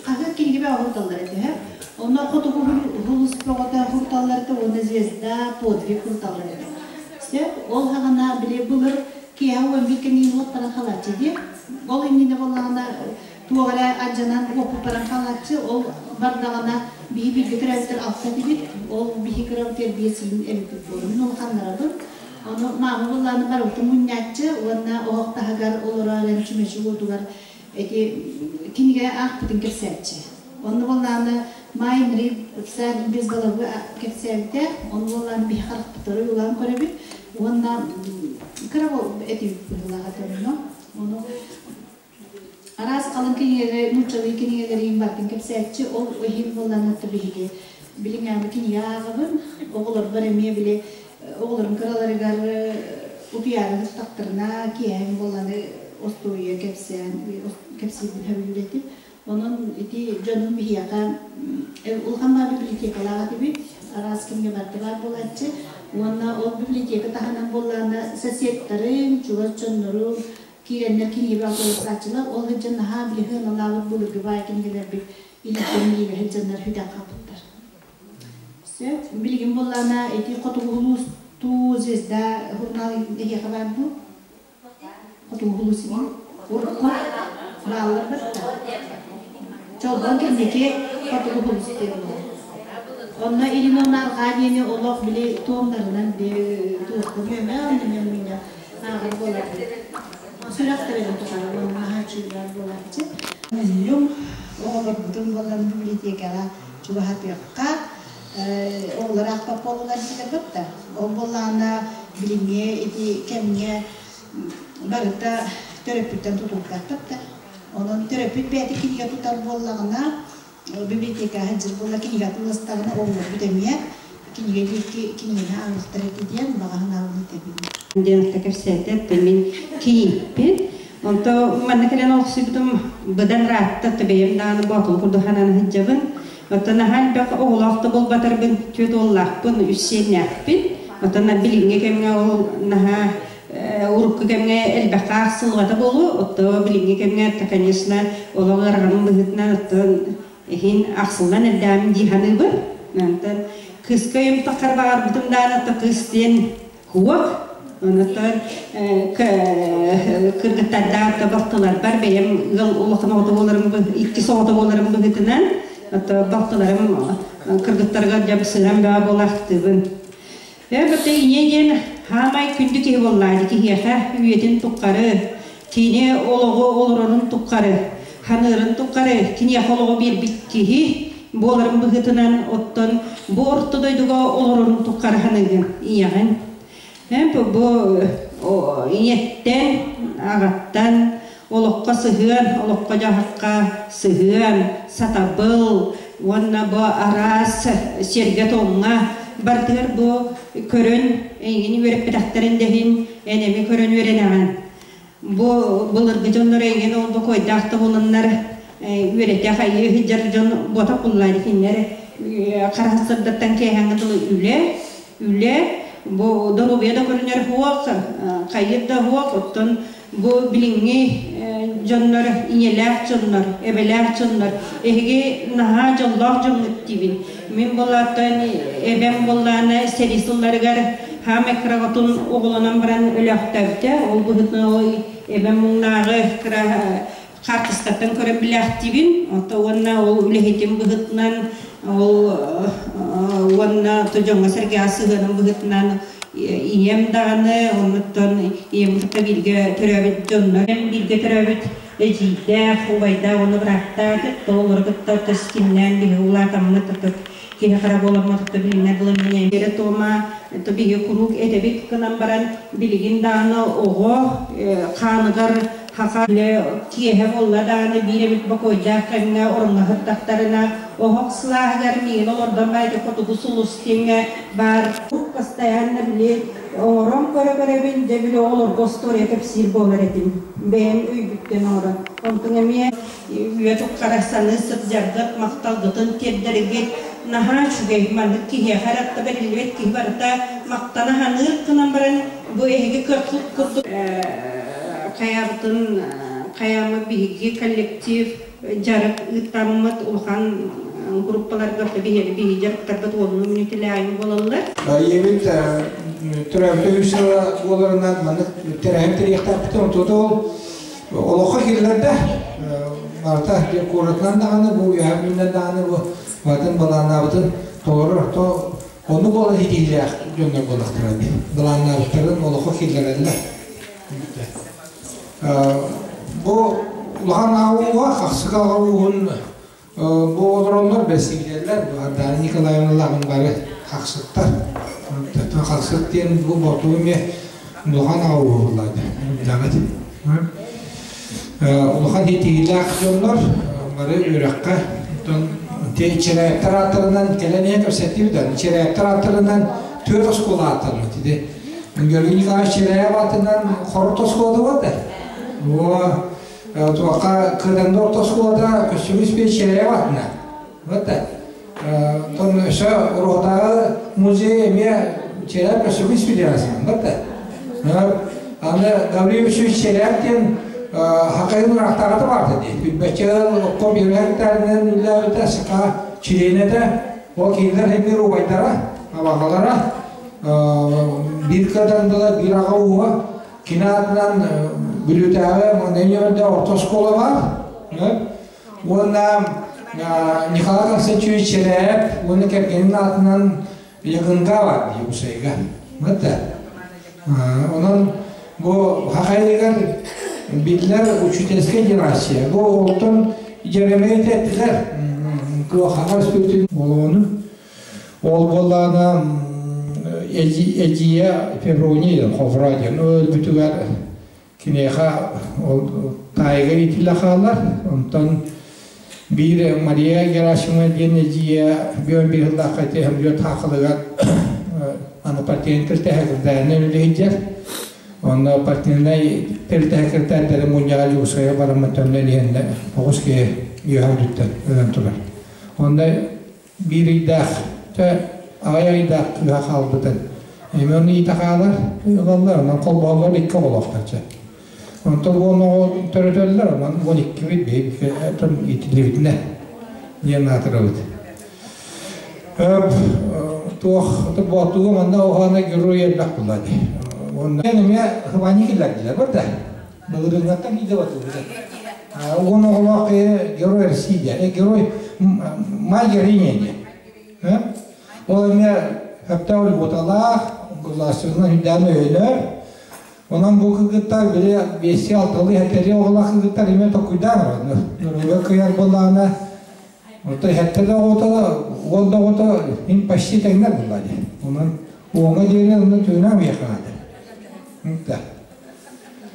хаһыат кинигэбэ оҕурталлар этэ. Онно хотугу хулус бөҕөтө хурталлар этэ уонна звезда, подвиг хурталлар этэ. Сөп, ол хаҕана били былыр киэһэ 11 кэмигин уот баран халааччы дии. Ол иннинэ буоллаҕына туох эрэ алдьанан уоппут баран хаалааччы, ол бардаҕына биһи бииргэ төрөөбүттэр алта этибит, ол биһи кырабытыгар биэс сылын эбиппит буолар. Мин улаханнарабын. Ону маама буоллаҕына барыбытын мунньааччы уонна оһох таһыгар олорор эрэн чүмэчи уотугар эти кинигэ аахпытын кэпсээччи. Онно буоллаҕына Маай Мри царь без головы кэпсээбитэ, ону буоллаҕына биһи харахпытыгар ойуулаан көрөбүт уонна кыра этибит быһыылаах этэ онно. Ону Араас халыҥ кинигэлэри, нууччалыы кинигэлэриин барытын кэпсээччи, ол иһин буоллаҕына биһиги билиҥҥээҕи кинигэ ааҕабын. Оҕолорбор эмиэ били оҕолорум кыраларыгар утуйаары сыттахтарына киэһэҥ буоллаҕына остуоруйа кэпсээн кэпсиирбин сөбүлүүр этим. Онон ити дьонум биһиэхэ улахан баар библиотекалаах этибит, араас кэмҥэ барыта баар буолааччы. Уонна ол библиотека таһынан буоллаҕына соседтарым, чугас дьоннорум Киирэннэр кинигэбэ атыылаһааччылар, ол сылдьан наһаа били сыаналаабыт былыргы баай кинигэлэрбит илииттэн илиигэ сылдьаннар сүтэн хаалбыттар. Сөп. Билигин буоллаҕына ити Хотугу улуустуу Звезда журнал эһиэхэ баар дуу? Хотугу улуус иһин. Урукку бааллар барыта. Чолбон кэнники Хотугу улуус диэн буолар. Онно Илин уонна Арҕаа диэни олох били туомнарынан били туохха нүөмэ, онно мунньах ааҕар буоларбыт. Сүрэх тэбэрин тухары уонна наһаа үчүгэй буолааччы. Мунньуҥ оҕолорбутун буолан библиотекаҕа чугаһатыахха, оҕолор аахпат буоллулар дииллэр да. Ол буоллаҕына билиҥҥи ити кэмҥэ барыта төрөппүттэн тутулуктаахтар да. Онон төрөппүт бэйэтэ кинигэ тутар буоллаҕына, Библиотека сылдьар буолла кинигэ атыыластаҕына оҕолорбут эмиэ кинигэ диэки кинигэни ааҕыахтара этэ диэн баҕа санаабын этэбин. Диэн кэпсээтэ мин кийииппин. Онто манна кэлэн олохсуйбутум быдан ыраатта, бэйэм даҕаны боотулу курдук санаан сылдьабын. Оттон наһаа элбэх оҕолоох да буолбатарбын, түөрт уоллаахпын, үс сиэннээхпин. Оттон билиҥҥи кэмҥэ ол наһаа урукку кэмҥэ элбэххэ аахсыллыбата буолуо, оттон билиҥҥи кэмҥэ, конечно, олох ыарахан быһыытынан оттон иһин ахсыллан эрдэҕим дии саныыбын. Онтон кыска өйүм баҕарбытым даҕаны, то кыыс диэн хуох. Онтон кыргыттардаах да балтыларбар бэйэм ыал улахан оҕото буоларым иккис оҕото буоларым быһыытынан, ото балтыларым кыргыттарыгар дьабысыһан бөҕө буолаахтыыбын. Ээ, ийэ диэн хаамай күндү киһи буоллаа киһиэхэ үйэтин туххары, кини олоҕу олорорун туххары, ханыырын туххары киниэхэ олоҕу биэрбит киһи буоларын быһыытынан оттон бу орто дойдуга олорорун туххары ханыыгын ийэҕин. Бу ийэттэн, аҕаттан олоххо сыһыан, олоххо-дьаһахха сыһыан, сатабыл уонна бу араас сиргэ-туомҥа барытыгар бу көрөн эйигин үөрэппэтэхтэрин да иһин эн эми көрөн үөрэнэҕин. Бу былыргы дьоннор эйигин ол бокуойдаах да буоланнар үөрэтэ хайыы сылдьар дьон буотах буллаа кинилэр хараһастардартан киэһэҥҥэ дылы үлэ, үлэ, бу доруобуйа да көрүнэр суох, хайыр да суох, оттон Бу билиҥҥи дьоннор, ийэлээх дьоннор, эбэлээх дьоннор, эһиги наһаа дьоллоох дьоҥҥут диибин. Мин буолааттан эбэм буоллаана сэрии сылларыгар хаамай кыраҕытын оҕолонон баран өлөөхтөөбүтэ. Ол быһыытынан ол эбэм муҥнааҕы кыра хаартыскаттан көрөн билээхтиибин. Ото уонна ол үлэһитим быһыытынан ол уонна дьоҥҥо-сэргэҕэ сыһыаным быһыытынан ийэм даҕаны, оннуттан ийэм кытта бииргэ төрөөбүт дьоннор, бииргэ төрөөбүт эдьиийдээх, убайдаах уонна бырааттаах, олору кытта тэстимнээн биһиги улаатаммыт киһи хара буоламмыт билиннэ дылы эрэ туома то биһиги куруук этэбит гынан баран билигин даҕаны оҕо хааныгар хаха киэһэ буолла даҕаны биир эбит бокуойдаах кэмҥэ ороҥҥо сыттахтарына оһох сылааһыгар миигин олордон баайда хотугу сулус диэҥҥэ баар постоянно били оҥорон көрө-көрөбүн дьэ били оҕолорго остуоруйа кэпсиир буолар этим бэйэм өйбүттэн оҥорон онтуҥ эмиэ үйэ туххара саныы сылдьаргыт махталгытын тиэрдэргит наһаа үчүгэй маннык киһиэхэ эрэ бэриллибэт киһи барыта махтана саныыр гынан баран бу эһиги кыаххыт курдук хайабытын хайамы биһиги коллектив дьарык ыыттаммыт улахан группаларга биһиги биһиги дьарыктарбыт уонну мүнүүтэлээйин буолаллар. Ийэбит төрөөбүтэ үс сыла буоларынан маннык тэрээһин тэрийиэхтээхпит онтута ол олоххо киллэрдэ. Барыта куоратынан даҕаны бу үөһээ күнүнэн даҕаны бу барытын балааннаабытын толорор то оннук буолан ситиһиилээх дьоннор буоллахтара дии. Былааннаабыттарын олоххо киллэрэллэр. Бу улахан ааҕууга хахсык ааҕууһун бу олороннор бэсиилэллэр Ардана Николаевналааҕын бары хахсыттар. Хахсыт диэн бу ботуу эмиэ улахан ааҕуу буоллаады. Даҕат. Улахан итиилээх дьоннор бары үөрэххэ оттон чэрээптэр ааттарынан кэлэн иһэн кэпсэттибит да чэрээптэр ааттарынан түөрт оскуола ааттаммыт ити Георгий Николаевич Чиряев аатынан Хорот оскуолата бар да туохха Кыданды орто оскуолата Көстүмүс бей Чиряев атынан вот да тон өссө Уруһутааҕы музей эмиэ Чиряев Көстүмүс бей бар да аны Гаврил Васильевич Чиряев диэн хакайын ыраахтааҕыта баарда дии билбэччэ окко биэрээктэринэн үллээбитэ саха чилиэнэтэ ол кинилэр эмиэ убайдара абаҕалара биир кыатандыла биир аҕа ууһа кини аатынан Бүлүүтээҕи Нөмерде орто оскуола баар уонна Николай Константинович Чэрээп уонна кэргэнин аатынан Ягынга бар дии Усайга вот онон бу хахайыгар биллэр учительская династия бу олтон дьэрэмэй эттилэр куохаҕа өспүтүн олоону Ол буоллаҕына эдьиийэ Феврония Ховра диэн өлбүтүгэр киниэхэ ол таайыгар иитиллэ хаалар. Онтон Биир Мария Герасимова диэн эдьиийэ бүөн биир сыллаахха ити хөмлүөт хаахылыгар аны партийнай тэрилтэһэ үлэһиддьэр. Онно партийнай тэрилтэһэ киртээрдэри мунньаҕа Дьуусайа бараммын төннөн иһэннэ оҕус киһи үөһэ үрдүттэн өлөн турар. Онно биир ыйдаах, аҕай ыйдаах кыыһа хаалбытын эмиэ ону иитэ хаалар, ылаллар, онон холбоһоллор икки оҕолоохтор чэ. Онтон уон оҕо төрөтөллөр, онон 12-бит биһиги иитиллибитинэ диэн аатырабыт. Туох боотуга манна оҕоно герой элбэх буолла дии. Уонна эмиэ хыбаанньа киллэрдилэр бар да. Былырыыҥҥаттан киирдэ батылбыта. Уон оҕолоох герой России диэн. Герой май героиня диэн. Ол эмиэ сөптөөх льготалаах, государственнай үрдээн өйөнөр. Онон бу кыргыттар били биэсти алталыы хэттэри оҕолоох кыргыттар эмиэ токуйдаан бараннар. Нөрүгө кыйар буоллаҕына Оттон сэттэ да оҕото, уон да оҕото им почти тэҥнэр буолла дии. Онон уоҥҥа диэри онно түүнэ миэхэ наада.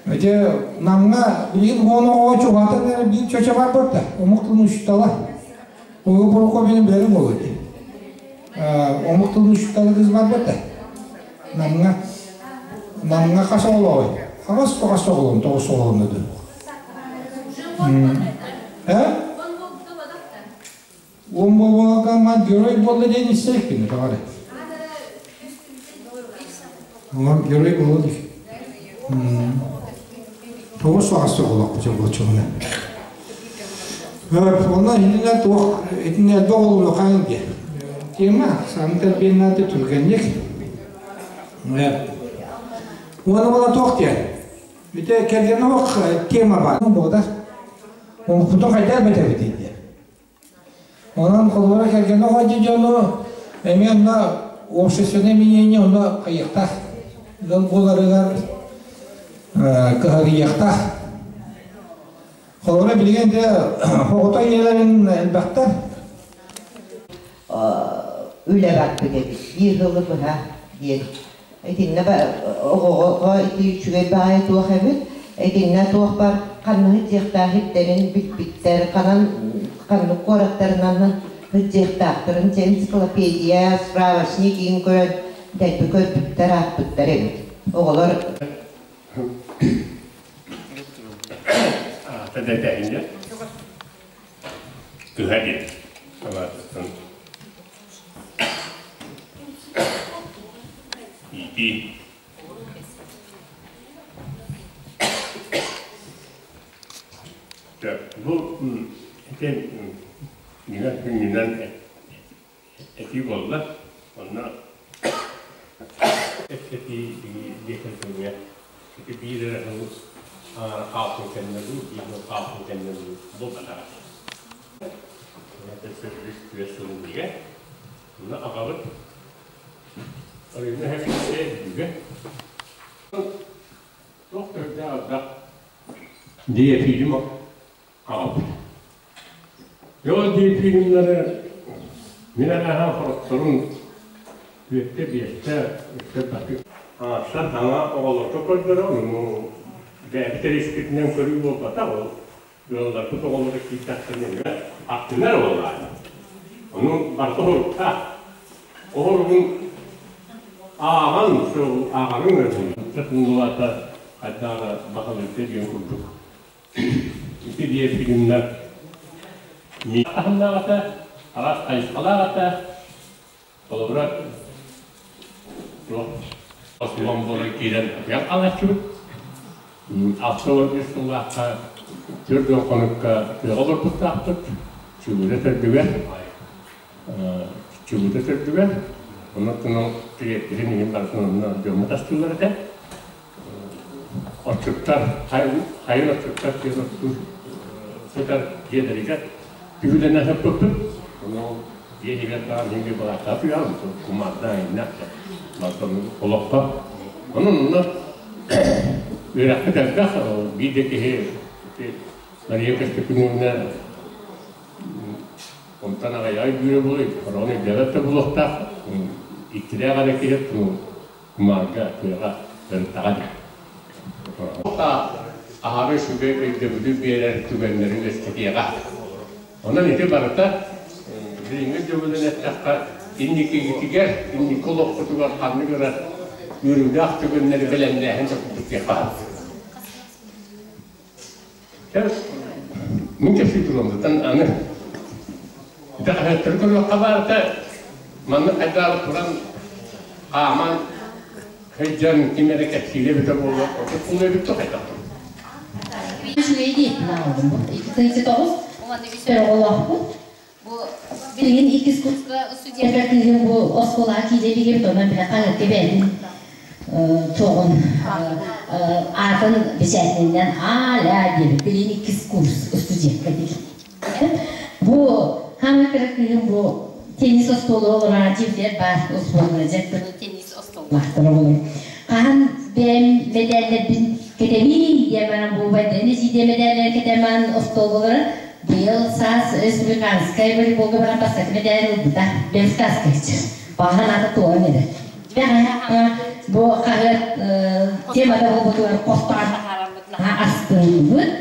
Эти Намҥа билигин уон оҕо чугаһатан эрэ биир чоча бар барда. Омук тылын учуутала. Ого Прокопьевна билэрим буолуо дии. Омук тылын учуутала кыз бар барда. Намҥа Намҥа хас оҕолооҕуй? Хаҕас тоҕас оҕолон, тоҕус оҕолонно дуу. Э? Уон буолбакка герой буолла диэн истэкпин тоҕо Онон герой буолла дии. Тоҕус аҕас оҕолоох дьоллочугуна. Онно итиннэ туох итиннэ элбэх оҕолону хаан диэ. Тема саҥа тэлбиэннааты түргэнник. Уонна була туох диэн. Ити кэргэнэ ох тема баар. Буодар. Оҥкутун хайдах бэтэбитий диэн. Онон холобура кэргэнэ оҕо дьону эмиэ онно общественное мнение онно хайыахтаах ыал буоларыгар кыһарыйыахтаах. Холобура билигин де оҕото ийэлэрин элбэхтэр. Үлэ барбыт эбит. Биир сылы быһа диэн Итиннэ оҕоҕо ити үчүгэй баайы туох эбит, итиннэ туох бар ханна сылдьыахтаах ирдэрин билбиттэр, ханан ханнык куораттарынан сылдьыахтаахтарын энциклопедия, справочник иин көрөн дэлби көрбүттэр, аахпыттар эбит. Оҕолор Аата дэтэһиннэ. Кыһа диэн санаатыттан иитии. Бу ити ньыгар күнүнэн этии буолла. Онно этии диэтэн көҥүө ити биир эрэ сыл аҥара хаалтын кэннэ дуу, биир сыл хаалтын кэннэ дуу буолбатаҕа. Үс түөрт сыл иннигэр. Онно аҕабыт Арыйна эһэбит бүгэ. Туох төрдөөх элбэх диэфильм аҕалбыт. Дьол диэфильмнары мин анаһан хоротторун түөттэ биэстэ үстэ Ааттан саҥа оҕолорго көрдөрө, ону бэйэбит эрискитинэн көрүү буолбатах, ол ыалларбыт оҕолоро киирдэхтэринэ аттынар буоллаҕа. Ону барыта оһоруктаах. Оһоругун ааҕан, ааҕарыҥ эрэ тумнулаата хайдаҕа баһылыырга диэн курдук. Ити диэ фильмнэр таһымнаах этэ, араас хайысхалаах этэ. Холобура, туох осулан буолан киирэн атыйах хаалааччыбыт. 63 сыллаахха 40 хонукка тыаҕа олорбуттаахпыт. Чугута төрдүгэр, чугута төрдүгэр, онон килиэппитин иһин барытын онно дьоммут астыыллар этэ. Отчуттар, хайын отчуттар диэн оттуур сытар дьиэлэригэр түһүлэнэ сыппыппыт. Ону дьиэ иһигэр баар иһинги балаакка туйаҕын, кумаардаан иннэх барытын олоххо. Онон онно үөрэхпит элбэх, биир да киһи Мария Көстөкүнүнэ онтон аҕыйаҕы өйдүүрэ буолуо, хороҕун өйдөөбөт да буолуохтаах, иккилээх эрэ киһи кумаарга, тыаҕа сырыттаҕа дии. Аһары үчүгэй өйдөбүлү биэрэр түгэннэри үөскэтиэҕэ. Онон ити барыта билиҥҥи дьылынан эттэххэ, инникигитигэр, инники олохпутугар ханнык эрэ үөрүүлээх түгэннэри бэлэмнээһин да курдук диэххэ сөп. Мин кэпсии туруом аны ити көрүөххэ баарта маннык хайдах туран хааман сылдьан ким эрэ кэпсиирэ эбитэ буолуо ордук буолуо эбит да хайдах Үчүгэй диэппин аҕалым бу. 209 уонна үс оҕолоохпут. Бу билигин иккис курска студентка кыыһым бу оскуолаҕа киирэ илигим, онон билэ хаһыакка бэйэтин туоҕун аатын бэчээтинэн Аля диэбит. Билигин иккис курс студентка диир. Бу хаҥа кыра кыыһым бу теннис остуолу олорор дьиэтигэр баар успуордуна дьарыктанар теннис остуоллаахтар оҕолор. Хаһан бэйэм мэдээллэрбин кэтэбиий диэн баран бу убайдарын эдьиийдэрин мэдээллэрин кэтэн баран остуолга олорон быйыл саас республиканскай волейболга баран бастакы мэдээлин ылбыта. Белстаска Баҕа санаата туолан эрэр. Бэҕэһээ бу хаһыат темата буолбутугар хостоон таһаараммыт наһаа астынныбыт.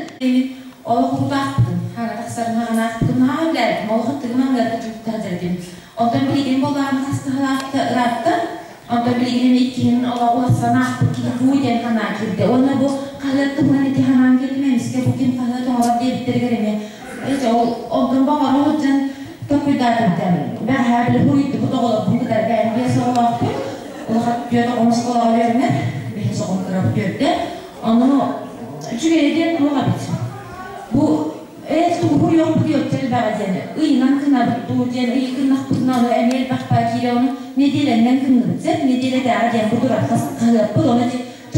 Олох тутаахпытын, хаана тахсарын хаҕанаахпытын наһаа үлээбитим, олох аттыгым аҥыарга дьүттэ сылдьар Онтон билигин буоллаҕына хастаһалаахта ыраатта, онтон билигин эмиэ иккиһин олох уларсан аахпыт киһи бу диэн санаа киирдэ. Уонна бу хаһыат туһунан ити санаан кэллим, эмискэ бу ким хаһыат оҥорор диэбиттэригэр эмиэ ол онтон баҕара сылдьан толкуйдаатым. Бэҕэһээ били хуруйдубут оҕолорбун кытары бэйэм биэс оҕолоохпун. Улахан түөрт оҕом оскуолаҕа үөрэнэр, бэһис оҕом кыра түөртэ. Ону үчүгэйэ диэн туох эбит? Бу ээ тугу суруйуохпут өттө элбэҕэ диэн ыйынан кынабыт дуу диэн ыйы кыннахпытына ону эмиэ элбэх баа киирэ ону нэдиэлэннэн кынныбыт сөп нэдиэлэтээҕи диэн бу турар хаһыаппыт ону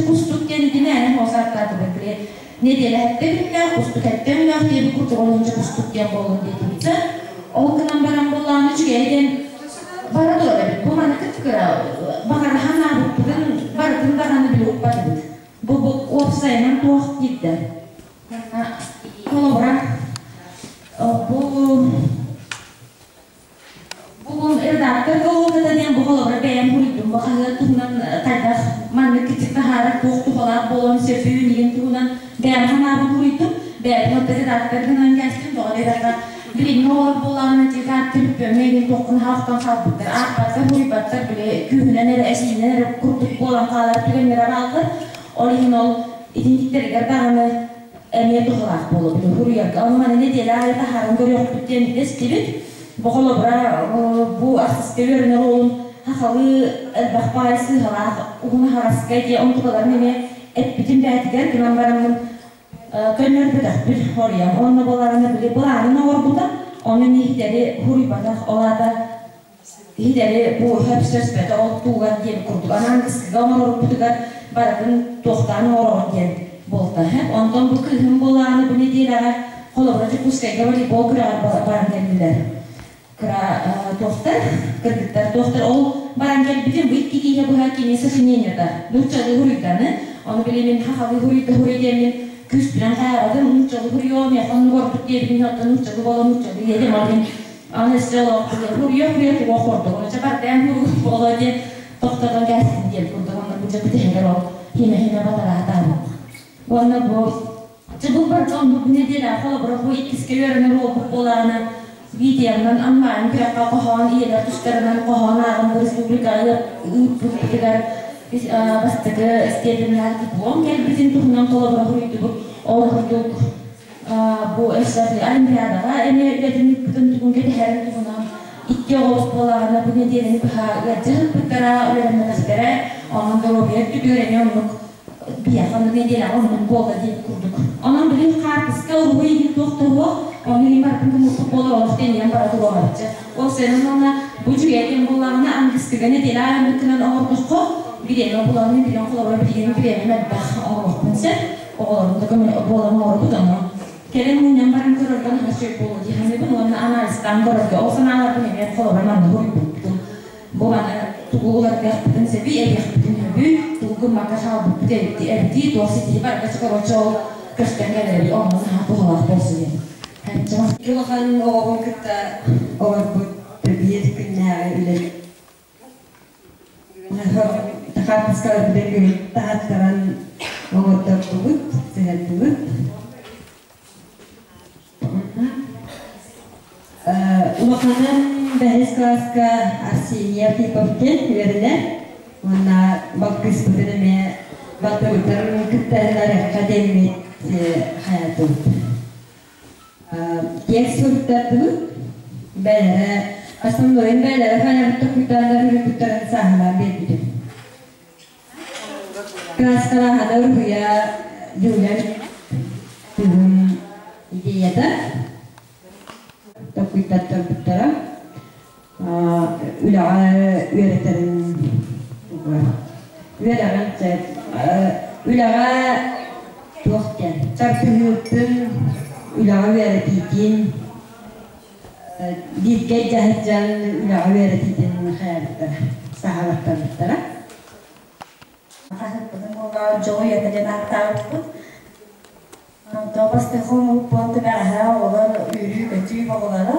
кустук диэн ити мээнэ хоос ааттаатыбыт били нэдиэлэ сэттэ күннээх кустук сэттэ өҥнөөх диэбит курдук олунча кустук диэн буоллун диэтибит сөп ол гынан баран буоллаҕына үчүгэйэ диэн бара турар эбит бу маны кыра баҕара санаабыппытын барытын даҕаны били укпатыбыт бу уопсайынан туох диирдэ Холобура, бу Бүгүн редактор головата диэн бу холобура бэйэм суруйдум. Бу хаһыат туһунан хайдах маннык кичик таһаарар туох туһалаах буолуон сөбүн иһин туһунан бэйэм санаабын суруйдум. Бэйэбин отто редактор гынан кээстим. Тоҕо диэтэххэ, билиҥҥи оҕолор буоллаҕына дьиэкаат түмүкпөҥҥө иһин туоххун хаахтан хаалбыттар. Аахпаттар, суруйбаттар, били күүһүнэн эрэ, эсиинэн эрэ курдук буолан хаалар түгэннэрэ бааллар. Ол иһин ол итинниктэригэр даҕаны эмиэ туһалаах буолуо суруйарга. Ону маны нэдиэлэ аайы таһааран көрүөхпүт диэн истибит. Бу холобура бу ахсыска үөрэнэр уолум хахалыы элбэх баай сыыһалаах уһун аһаҕаска диэ онтукаларын эмиэ эппитим бээтигэр гынан бараммын көннөрбөтөхпүт хоруйан. Онно буоларына били былаанын оҥорбута, ону иһитэри хуруйбатах, ол аата Иһитэри бу сөпсөспөтө ол туугар диэн курдук анаан кыскыга оҥорорбутугар барытын туохтаан оҥороҕун диэн буолта. Онтон бу кыыһым буолааны бу нэдиэлэҕэ холобура Дьокуускайга волейбол күрэҕэр баран кэллилэр. Кыра туохтар, кыргыттар туохтар ол баран кэлбитим бу икки киһи быһа кини сочинениета нууччалыы хуруйданы, ону били мин хахалыы хуруйда хуруй диэммин күүспүнэн хайаабатым нууччалыы хуруйуо миэхэ оннук ордук диэбитин оттон нууччалыы буола нууччалыы диэтим ол иһин Аны суруйа-суруйа туох ордук, чэ бардаан буолуо диэн тохтотон кээстин диэн курдук онно бу дьэ бүтэһигэр ол химэ-химэ батараатаабыт. Уонна бу чэ бу барыта оннук нэдиэлэ холобура бу иккискэ үөрэнэр уолбут буолаҕына видеонан онлайн күрэххэ хоһоон ийэлэр тустарынан хоһоон ааҕан бу республикаҕа ыыппыппытыгар бастакы степеннээх диплом кэлбитин туһунан холобура суруйдубут. Ол курдук бу өссө Олимпиадаҕа эмиэ үлэтин ыыппытын тугун кэтэһэрин туһунан икки оҕобут буоллаҕына бу нэдиэлэни быһа ыалдьа сыппыттара, үөрэммэтэхтэрэ, онон доруобуйа өттүгэр эмиэ оннук биһиэхэ оннук нэдиэлэҕэ оннук буолла диэн курдук. Онон билигин хаартыска уруһуй иһин туох да суох, ону иһин барытын тумуппут буолар олох тэнийэн бара туруоҕа Ол сэнэн уонна бу үчүгэй диэн буоллаҕына аныгыскыга нэдиэлэ аайы гынан оҥордоххо бириэмэ булан билэн холобура билигин бириэмэм элбэх оҥоруохпун сөп. Оҕолорум да көмө буолан оҥорбут ону кэлин мунньан баран көрөргө наһаа үчүгэй буолуо дии саныыбын уонна анализтаан көрөргө ол санааларбын эмиэ холобура манна суруйбуппутун бу маны тугу уларытыахпытын сөбүй эбиэхпитин сөбүй тугу гыммакка хаалбыппыт эбитий туох ситиһи барыта короче ол көстөн кэлэрэбит онно наһаа туһалаах буолсу диэн Улахан оҕобун кытта олорбут биир күннээҕи үлэ Хаартыскаларбытын таһаттаран оҥордордубут, сыһыардыбыт. Улаханым бэһис кылааска Арсений Архипов диэн үөрэнэр. Уонна балкыыспытын эмиэ балтыбыттарын кыттыһыннарыахха диэммит хайатыбыт. Текст суруттардыбыт. Бээлэрэ основнойун бээлэрэ хайабыт токуйдааннар үрүппүттэрин сааһылаан биэрбитим. Кырааскалааһына уруһуйа Юля кыыһым идеята толкуйдаттарбыттара үлэҕэ үөрэтэрин үөрэҕин үлэҕэ туох диэн тартыһыытын үлэҕэ үөрэтиитин бииргэ дьаһайдьан үлэҕэ үөрэтиитин хайаабыттара саһалаттарбыттара Хаһыппытын буоллаҕа дьоҕу ийэтэ диэн ааттаабыппыт. Онтон бастакы хомуйбуппут бэҕэһээ оҕолор үөрүү-көтүү оҕолоро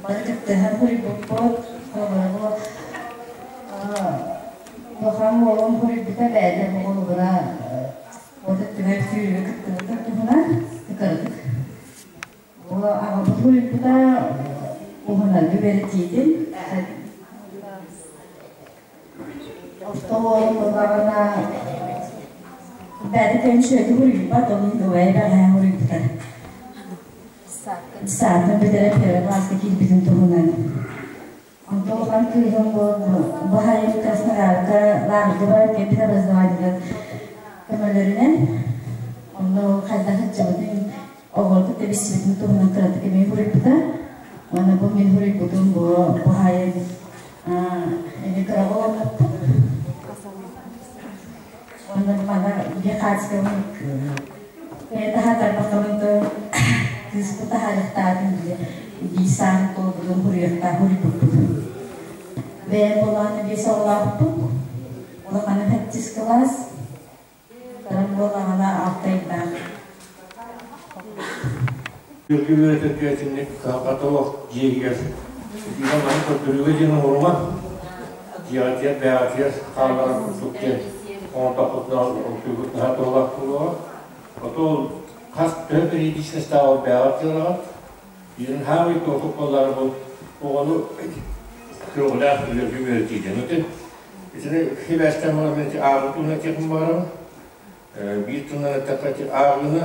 бары кыттыһан суруйбуппут. Оҕолору улахан уолум суруйбута бэйэтэ оҕолоро от өттүгэр сүүрүүгэ кыттыбытын туһунан кытарытык. Бу аҕабыт суруйбута уһунарга үөрэтиитин Орто уолум буоллаҕына бэйэтэ көнчүөтү суруйбат, ол иһин убайа бэҕэһээ суруйбута. Саатын бүтэрэн первый класска киирбитин туһунан. Онтон улахан кыыһым бу баһайын Краснодарга лааҕырга баран кэлбит образованиетын көмөлөрүнэн онно хайдах сылдьыбытын оҕолорго тэбиссибитин туһунан кыратык эмиэ суруйбута. Уонна бу мин суруйбутум бу баһайын эми кыраҕа олорбуппут. Уонна мана биир хаачыстыбам таһаатарбаккабын кыыспыт таһаарыахтаатын дии саан туолбутун суруйуохтаах суруйбуппут. Бэйэм буолааны биэс оҕолоохпут. Улахана сэттис кылаас. Кырам буоллаҕына алтайдаах. Үргү үөрэтэргэ итинник кыһалҕата олох дьиэ иһигэр итиигэ маны көрдөрүүгэ диэн оҥорума. Дьиэҕитигэр бэйэҕитигэр хаалларар курдук диэн оҥордоххутуна толкуйгут наһаа туһалаах буолуоҕа. Оту хас төһө периодичностаах ол бэйэҕит дьыалаҕыт. Биирин хаамый туохук буоллары бу оҕону көҕүлээх үлэргэ үөрэтиитин. Итини сибээстээн баран ити ааҕыы туһунан этиэхпин баҕарабын. Биир тылынан эттэххэ ити ааҕыыны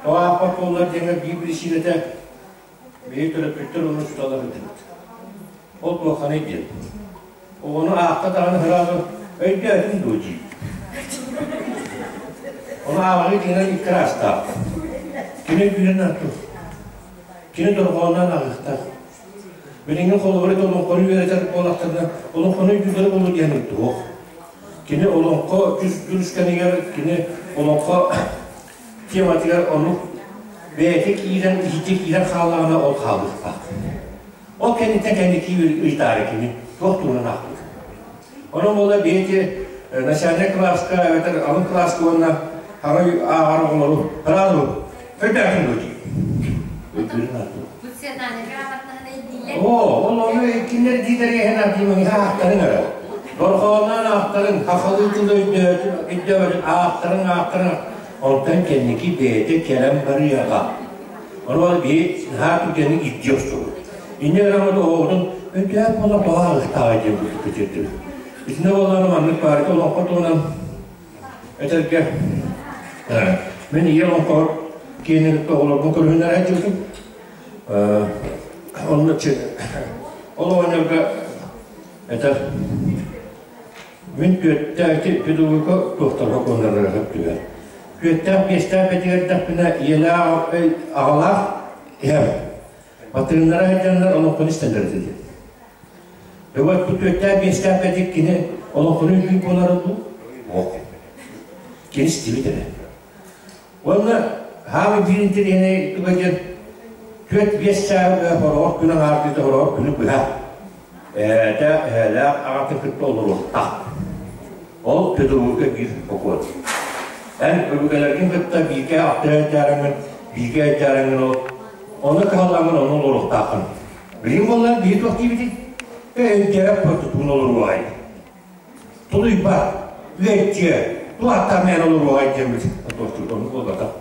тоҕо аахпат буоллар диэҥҥэ биир биричиинэтэ биһиги төрөппүттэр уонна учууталлар ыытыбыт. Ол туохханый диэн. Оҕону аахха даҕаны сразу өйдөөтүҥ дуо диир. Ону ааҕыы дьиҥинэн икки араастаах. Кини өйдүүрүн артык. Кини дорҕоонунан ааҕыахтаах. Билиҥҥи холобура олоҥхону үөрэтэр буоллахтарына, олоҥхону өйдүүллэрэ буолуо диэн суох. Кини олоҥхо дьүрүскэнигэр, кини олоҥхо тематыгар оннук бэйэтэ киирэн, иһитэ киирэн хааллаҕына ол хаалыахтаах. Ол кэнниттэн кэнники ыйытаары кини туох туһунан аахпыт. Онон буола бэйэтэ начальнай кылааска эбэтэр алын кылааска уонна арай ааҕар оҕолору сразу өйдөөтүн дуо дии. Өйдүүрүн ааттым. Оо, ол ону кинилэр диилэр иһэн ааттыымаҥ аахтарын эрэ. Дорҕоонноон аахтарын, хахалыы тыл өйдөөтүн, өйдөөбөтүн аахтарын, аахтарын, онтон кэнники бэйэтэ кэлэн барыаҕа. Ону ол биһи наһаа түргэнник ирдии охсубут. Инньэ гынан оҕобутун өйдөөх буолан тоҕо ааҕыахтааҕай диэн курдук көтүрдүбүт. Итиннэ буоллаҕына маннык баарга олоҥхо туһунан этэргэ мин ийэ олоҥхо киэнин оҕолорбун көрүһүннэрэ сылдьыбытым. Онно ол оҕонньорго этэр мин түөттээки педагогика туохтарга куоннарара сөп түбэр. Түөттээх биэстээх бэтигэрдэхпинэ ийэлээх аҕалаах иһэр. Батыыннара сылдьаннар олоҥхону истэллэр этэ диэн. Өбөт бу түөттээх биэстээх бэтик кини олоҥхону өйдүүр буолара дуу? Суох. Кини истибит эрэ. Уонна хаамый биир интэриэһинэй туга диэн түөрт-биэс чааһы хороҕор күн аҥаардыыта хороҕор күнү быһа эһээтэ эһээлээх аҕатын кытта олоруохтаах. Ол педагогика биир бокуон. Эн өбүгэлэргин кытта бииргэ алтыһа бииргэ айдаарыҥҥын ол ону кыһаллаҥҥын ону олоруохтааххын. Билигин буоллар биһи туох диибитий? Өйдөөх тутуун олоруоҕай. Тулуйбат, үөччүө, туохтан мээн олоруоҕай диэммит туохтуур оннук буолбатах.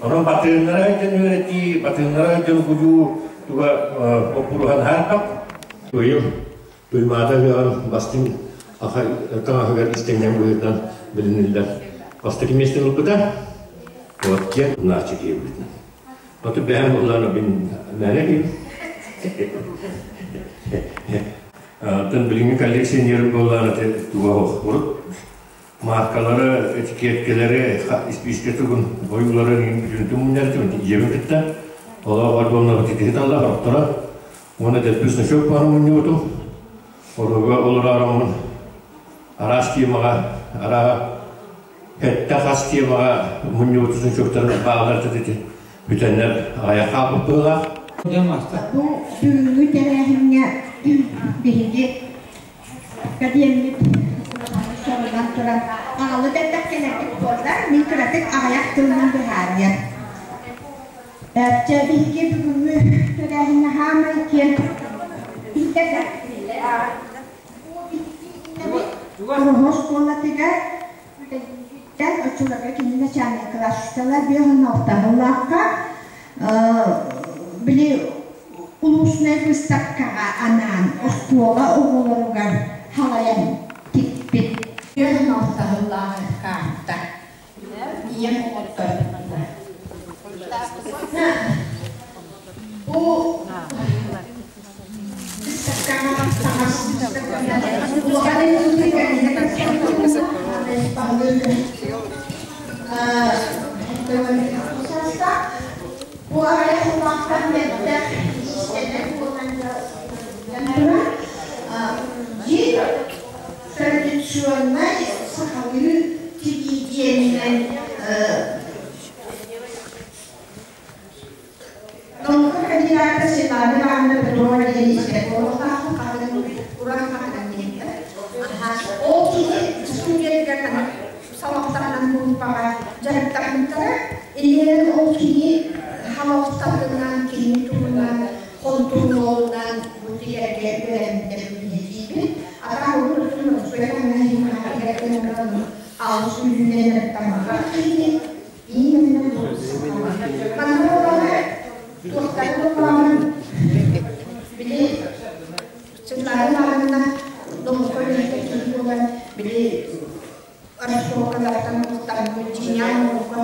Онон батыыннара өйдөн үөрэтии, батыыннара өйдөн угуйуу, туга боппуруһан хаалбат. Быйыл Туймаада ыһыаҕын бастыҥ таҥаһыгар истэҥнэн быһыытынан билиниллэр бастакы миэстэни ылбыта. Вот киэн нааччы киирбитин. Оту бэйэм улаана мин мээнэ киһим. Оттон билиҥҥи коллекционер буоллаҕына туга суох. Урут маркалары, этикеткэлэри, испиискэ тугун, ойуулары бүтүн мунньар этим ийэбин кытта. Олох альбомнар киһи талла хорохторо. Уонна дэлби значок баарын мунньубутум. Оруга олороороммун араас темаҕа, арааһа Сэттэ хас темаҕа мунньубут значоктарын бааллар ити бүтэннэр аҕыйах хаалбыт быһыылаах. Бу бүгүҥҥү тэрээһиҥҥэ биһиги академик сорунан туран аҕалыт элбэх кэлэрбит буоллар, мин кыратык аҕыйах тылынан быһаарыам. Чэ, биһиги бүгүҥҥү тэрээһиҥҥэ хаамай киэн Ороһу оскуолатыгар оччолорго кини начальник класстала 56 сыллаахха били улуусунай выставкаҕа анаан оскуола оҕолоругар халайан тикпит 56 сыллааҕы карта ийэм оҥотторбута. Бу Бу арай улахан мэлдэх иистэнэр буолан дьиҥ традиционнай сахалыы тигии диэнинэн Наука кандидата Светлана Ивановна Петрова диэн истэр буолуохтаахпын хаһан уран хаһан диэбитэ. Ол киһи студиятыгар салалтарынан группаҕа дьарыктаммыттара. Иннинэн ол кини халалтатынан, кини туһунан, хонтуруолунан бу тигэргэ үөрэммитэ билиибит. Атаах урут алыс үүнэн дьарыктамматах киһини Били Светлана Ивановна номоко үлэһитэ киһи буолан били раскопкалартан уһуктаммыт дьиҥнээх наука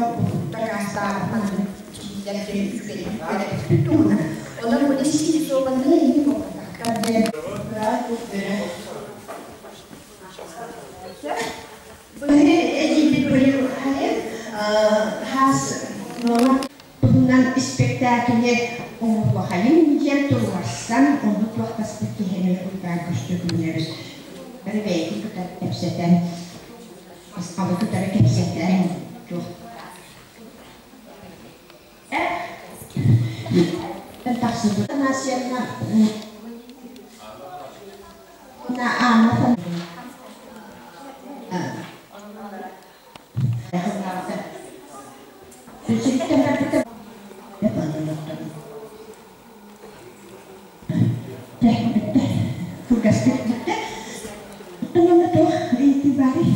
дакаастааһын киһилэр үчүгэйдик туһунан. Онон бу исследованный иһин буолбатахтар диэн. Быһы эдиби быйыл хас норуот туһунан испэктээкили оҥоруохайын диэн туруорсан, ону туохтаспыт киһини уйбаан көстөкүүнэбис бары бэйэтин кытары кэпсэтэн, алы кытары кэпсэтэн туох тахсыбыт Афанасьевна уонна Анна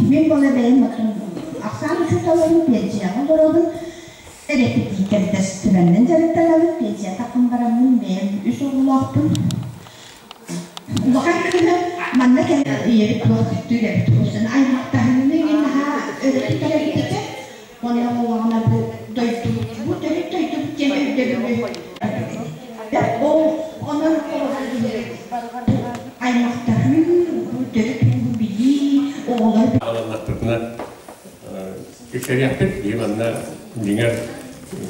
Мин буола бэйэм ахсаан учууталларын пенсияҕа олоробун, репетитордастыбаннан дьарыктанабын, пенсия таххан бараммын бэйэм үс оҕолоохпун. Улахан кыыһым манна кэлэн ийэбит туох түгэбит туруорсан аймахтаһыыны иҥин наһаа өрө тутар эбит этэ. Уонна буоллаҕына бу дойдубут, бу төрүт дойдубут диэн өйдөбүлү ол онон аймахтаһыы, бу төрүт ууһу билии, оҕолор Аҕаланнахпытына тиксэриэхпит, биһи манна дьиҥэр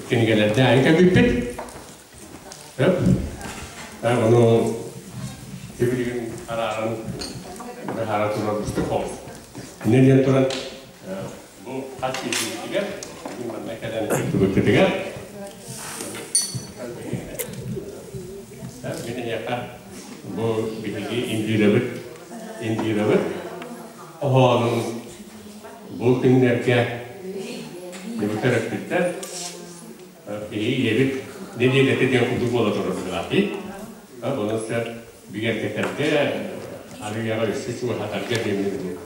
кинигэлэрдээх айан кэлбиппит. Сөп. Ону сибилигин арааран быһаара турар быстык холус. Инньэ диэн туран бу хас киһибитигэр манна кэлэн кыттыбыккытыгар мин эһиэхэ бу биһиги индиирэбит индиирэбит хоһоонун бу күннэргэ төрөппүттэр Биһиги ийэбит нэдиэлэтэ диэн курдук буола турар быһыылаах Онон сэ бигэргэтэргэ, арыйаҕа өссө чугаһатарга диэммин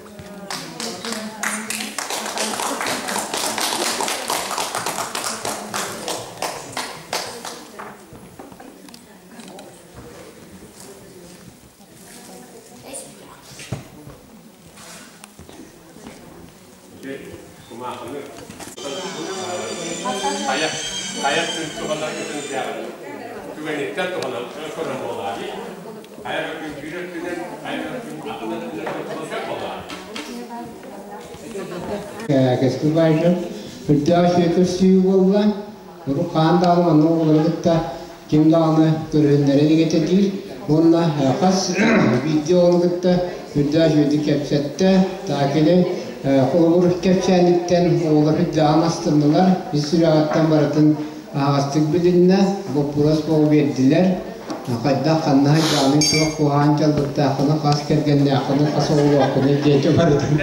Хайа, хайа күн туһанар күтүнтээҕин түгэниттэн туһанан көрөн буолаа дии. Хайа күн биир өттүнэн, хайа күн атын өттүнэн туһанар буолаа. Кэскил Баишев үрдээх үчүгэй көрсүһүү буолла. Урут хаан даҕаны манна оҕолору кытта ким даҕаны көрүһүннэрэ илик этэ диир. Уонна хас биирдии оҕону кытта үрдээх үчүгэйдик кэпсэттэ. Таакили холобур кэпсээниттэн оҕолор үрдээҕин астыннылар. Ис сүрэҕиттэн барытын аһаҕастык билиннэ. Боппуруос бөҕө биэрдилэр. Хайдах ханна хайдаҕыный, туох куһаҕан дьаллыктааххыный, хас кэргэннээххиний, хас оҕолооххунуй диэки барытын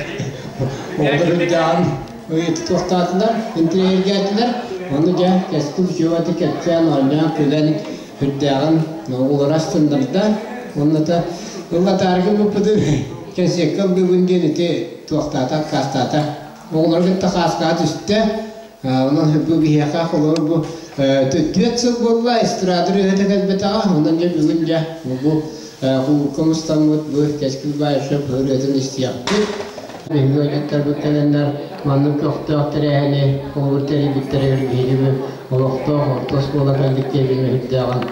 оҕолор үрдээҕин ыйытыктаатылар, интириэһиргээтилэр. Ону дьэ кэскил үчүгэй кэпсээн, оонньоон, күлэн сүрдээҕин оҕолоро астыннарда. Уонна ыллатаарга буппутун кэнсиэккэ ыллыыбын диэн ити туохтаата, аккаастаата. Оҕолору кытта хааскаҕа түстэ. Онон бу биһиэхэ холобур бу түөрт сыл буолла эстрада ырыаһыта кэлбэтэҕэ. Онон дьэ бүгүн дьэ бу кулуупка мустаммыт бу Кэскил Баишев ырыатын истиэхпит. Биһиги ыалдьыттарбыт кэлэннэр маннык көхтөөх тэрээһини холобур тэрийбиттэригэр биһиги олохтоох орто оскуола коллективин үрдээҕин.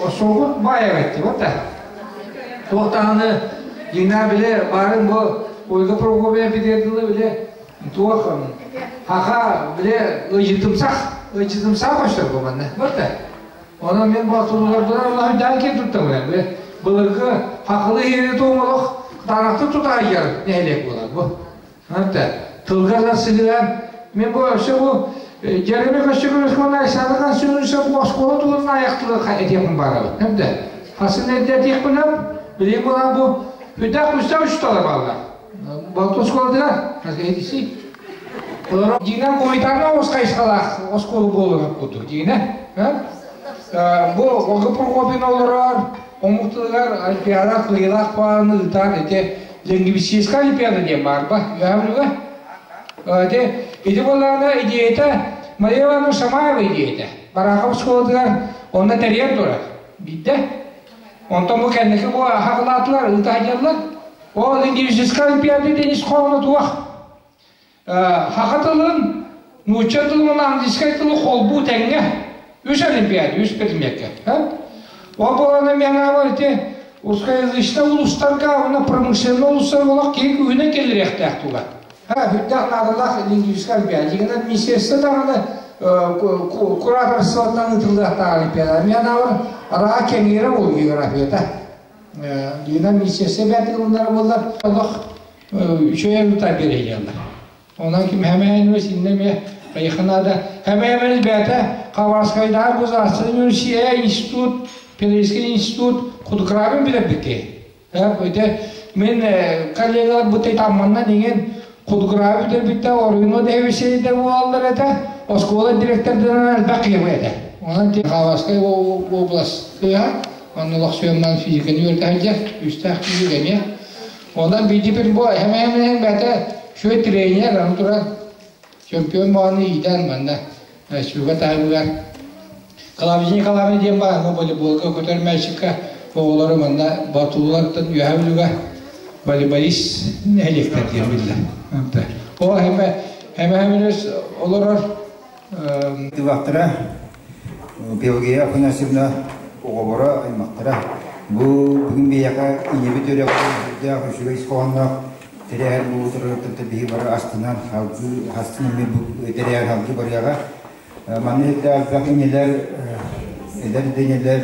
Осуобут баай эбит вот Туох даҕаны дьиҥнээх били баарын бу Ольга Прокопьевна Петрова били туох хаха били ыйытымсах ыйытымсах көстөр бу манна вот Онон мен боотулууларбынан улахан даан киэн туттабын. Били былыргы хахылы иһири туомолох кытаанахтык тутаайар нэһилиэк буолар бу. Anta тылга да сыһыан мен бу өссө бу Дьэрэми көстө көрөскөн Александр Константинович бу оскуола туһунан аяқтылы этиэхпин баарабын. Хэмдэ. Хасын эрдэ этиэхпин билигин буолан бу үрдээх күстэ учуталар бааллар. Болту оскуоладыгар хасгайдиси. Дина гуманитарный оҕус хайысхалаах оскуола буолуон курдук дина. Бу Ольга Прокопьевна олорор омук тылыгар олимпиада кыайыылаах бааны ыытар ити лингвистическая олимпиада диэн баар ба үһэ Ити ити буоллаҕына идеята Мария Ивановна Шамаева идеята. Барахов оскуолатыгар онно тэрийэн турар. Биирдэ. Онтон бу кэнники бу аһаҕалаатылар, ыыта сылдьаллар. Ол лингвистическая олимпиада диэн ис хоһооно туох? Саха тылын, нуучча тылын уонна английскай тылы холбуу тэҥҥэ үс олимпиада, үс предмеккэ. Ол буолан мен аабар ити узкоязычный улуустарга уонна промышленный улуустарга олох киһи күүһүнэн кэлириэхтээх туга. Үрдээх наадалаах лингвистическай олимпиада. Дьиҥинэн министерство даҕаны кураторствоттан ыытыллыахтаах олимпиада. Мен аабар араа кэҥиирэ ол географията. Дьиҥинэн министерство бэйэтин ылынара буоллар олох үчүгэй ыта биэрэллэр. Онон ким хэмээн синнэ эмиэ хайыха наада. Хэмээмэн бэйэтэ Хабаровскайдааҕы государственный университет институт, педагогический институт худграфын билэрбикки. Ити мен коллегалар бу тамманнан иҥин худграфы бүтэрбиттэ оройуну дэһэбисэйдэ буолаллар этэ, оскуола директордарын элбэх киһи этэ. Онон Хабаровскай область кыыһа, онно лохсуйаннан физиканы үөрэтэ үстээх киһи эмиэ. Онон биирдипин бу эһэмэһэмэһин бэйэтэ үчүгэй тренер, аны туран чемпион буолан иитэн манна сүүгэ таһымыгар Клавдия Николаевна диэн баар, волейболга көтөр мальчикка оҕолору манна Боотулуулартан Үөһээ Бүлүүгэ волейболист нэһилиэктэр диэн биллэр. О эһэмэ эһэмэһэминис олорор Тыллаахтара Пелагея Афанасьевна оҕолоро, аймахтара. Бу бүгүн биһиэхэ ийэбит үөрэҕин сүрдээх үчүгэй ис хоһоонноох тэрээһин буолуутуттан биһи бары астынан салгыы астынан бу тэрээһин салгыы барыаҕа. Манна элбэх ийэлэр, эдэр да ийэлэр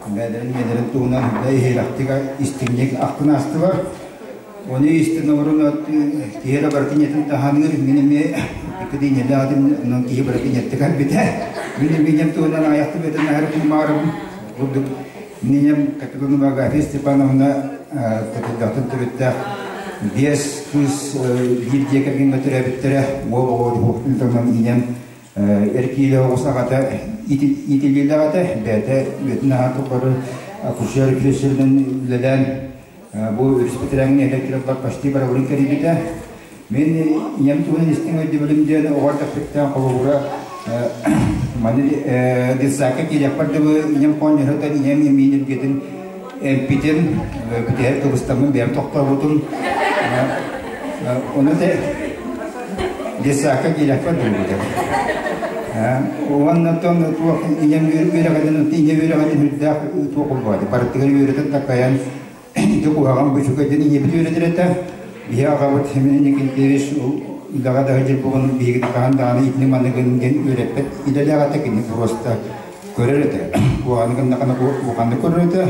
бэйэлэрин ийэлэрин туһунан иһирэхтик истиҥник ахтан аастылар. Оны истэн олорон киһи эрэ барытын ийэтин таһаныыр, мин эмиэ икки ийэлээх онон киһи барытын ийэттэ кэлбитэ. Мин эмиэ ийэм туһунан аҕыйахта бэйэтин аһары кумаарым курдук. Мин ийэм Капитонова Агафья Степановна Капитонтан төрүттээх биэс кыыс биир дьиэ кэргэҥҥэ төрөөбүттэрэ. Уол оҕо туһунан ийэм эр киилэ оҕус аҕата иитиллиилээх этэ. Бэйэтэ үйэтин аһа тухары акушер-фельдшеринэн үлэлээн Бу өрүс бэтэрэҥҥэ электролар почти барыларын кэрийбитэ. Мин ийэм туһунан истиҥ өйдөбүлүм диэн оҕо эрдэхпиттэн холобура маны детсадка киириэхпэр дылы ийэм хоонньоһутан ийэм эмиин илгэтин эмпитин бүтэһик кыбыстаммын бэйэм тохтообутум. Ону Детсадка киирэхпэр дылыбыта. Уонна оттон туох ийэм үөрэҕинэн ийэ үөрэҕинэн үрдээх туох булбаата. Барытыгар үөрэтэн такайан ити куһаҕан бучукайдан ийэбит үөрэтэр этэ. Биһи аҕабыт Семен Никитич үлэҕэ да сылдьар буолан биһигини хаһан даҕаны итини манныгын диэн үөрэппэт идэлээх этэ кини просто көрөр этэ. Куһаҕаны гыннахына куһаҕаннык көрөр этэ,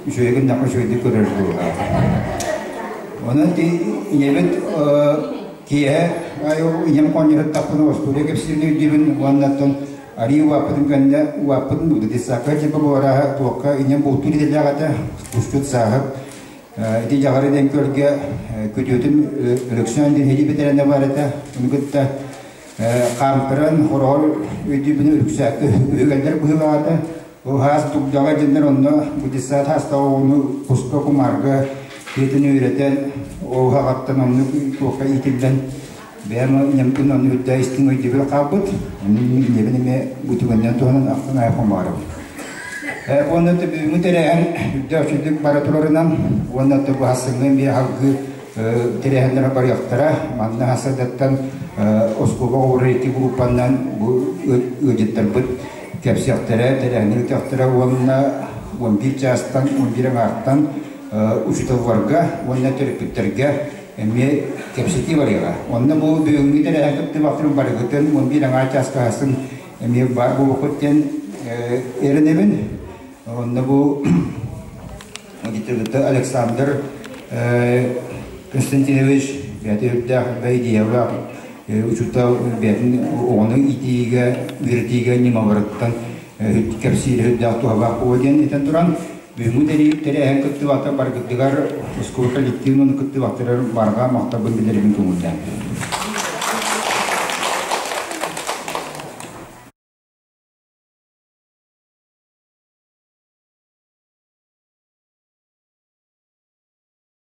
үчүгэй гыннахха үчүгэйдик көрөр буоллаҕа. Онон ийэбит киэһэ ийэм хонньоруттахпына остуоруйа кэпсиирин өйдүүбүн уонна оттон арыы убааппытын кэннэ убааппытын детсадка типа буораһа туохха ийэм бултуур идэлээх этэ кусчут сааһыт ити дьаҕары диэн көргө күтүөтүм Өлөксөөн диэн һири бэтэрэнэ бар этэ ону кытта хаамтаран хороҕор өйдүүбүнэ үрүксээккэ үһүгэллэр быһыылаата ол хаас дугдаҕа дьэннэр онно бу детсад хаастаах оҕону куска кумаарга тиэтин үөрэтэн ол хаҕаттан оннук туохха иитиллэн бэйэм ньэмтин онну үрдэ истиҥ өйдөбүл хаалбыт ийэбин эмиэ бу түгэннэн туһанан ахтан аайы хомоорум уонна бүгүҥҥү тэрээһин үрдэ үчүгдүк бара турарынан уонна бу хассыҥҥы эмиэ салгыы тэрээһиннэр барыахтара манна хассардаттан оскуола оҕолоро икки группаннан бу ыалдьыттарбыт кэпсиэхтэрэ тэрээһиннэр ыытыахтара уонна 11 чаастан 11 аҥаартан учууталларга уонна төрөппүттэргэ эмиэ кэпсэтии барыаҕа. Онно бу бүгүҥҥү тэрээһин кыттыылаахтарын барыгытын 11 аҥаар чааска аһасын эмиэ баар буолуоххут диэн эрэнэбин. Онно бу Александр Константинович бэйэтэ үрдээх идеялаах учуутал бэйэтин оҕону иитиигэ, үөрэтиигэ ньымаларыттан кэпсиир үрдээх туһалаах буолуо диэн этэн туран бүгүҥҥү тэрээһин кыттыылаахтар барыгытыгар оскуола коллективын уонна кыттыылаахтарыгар барҕа махталбын билэрбин көҥүллээн.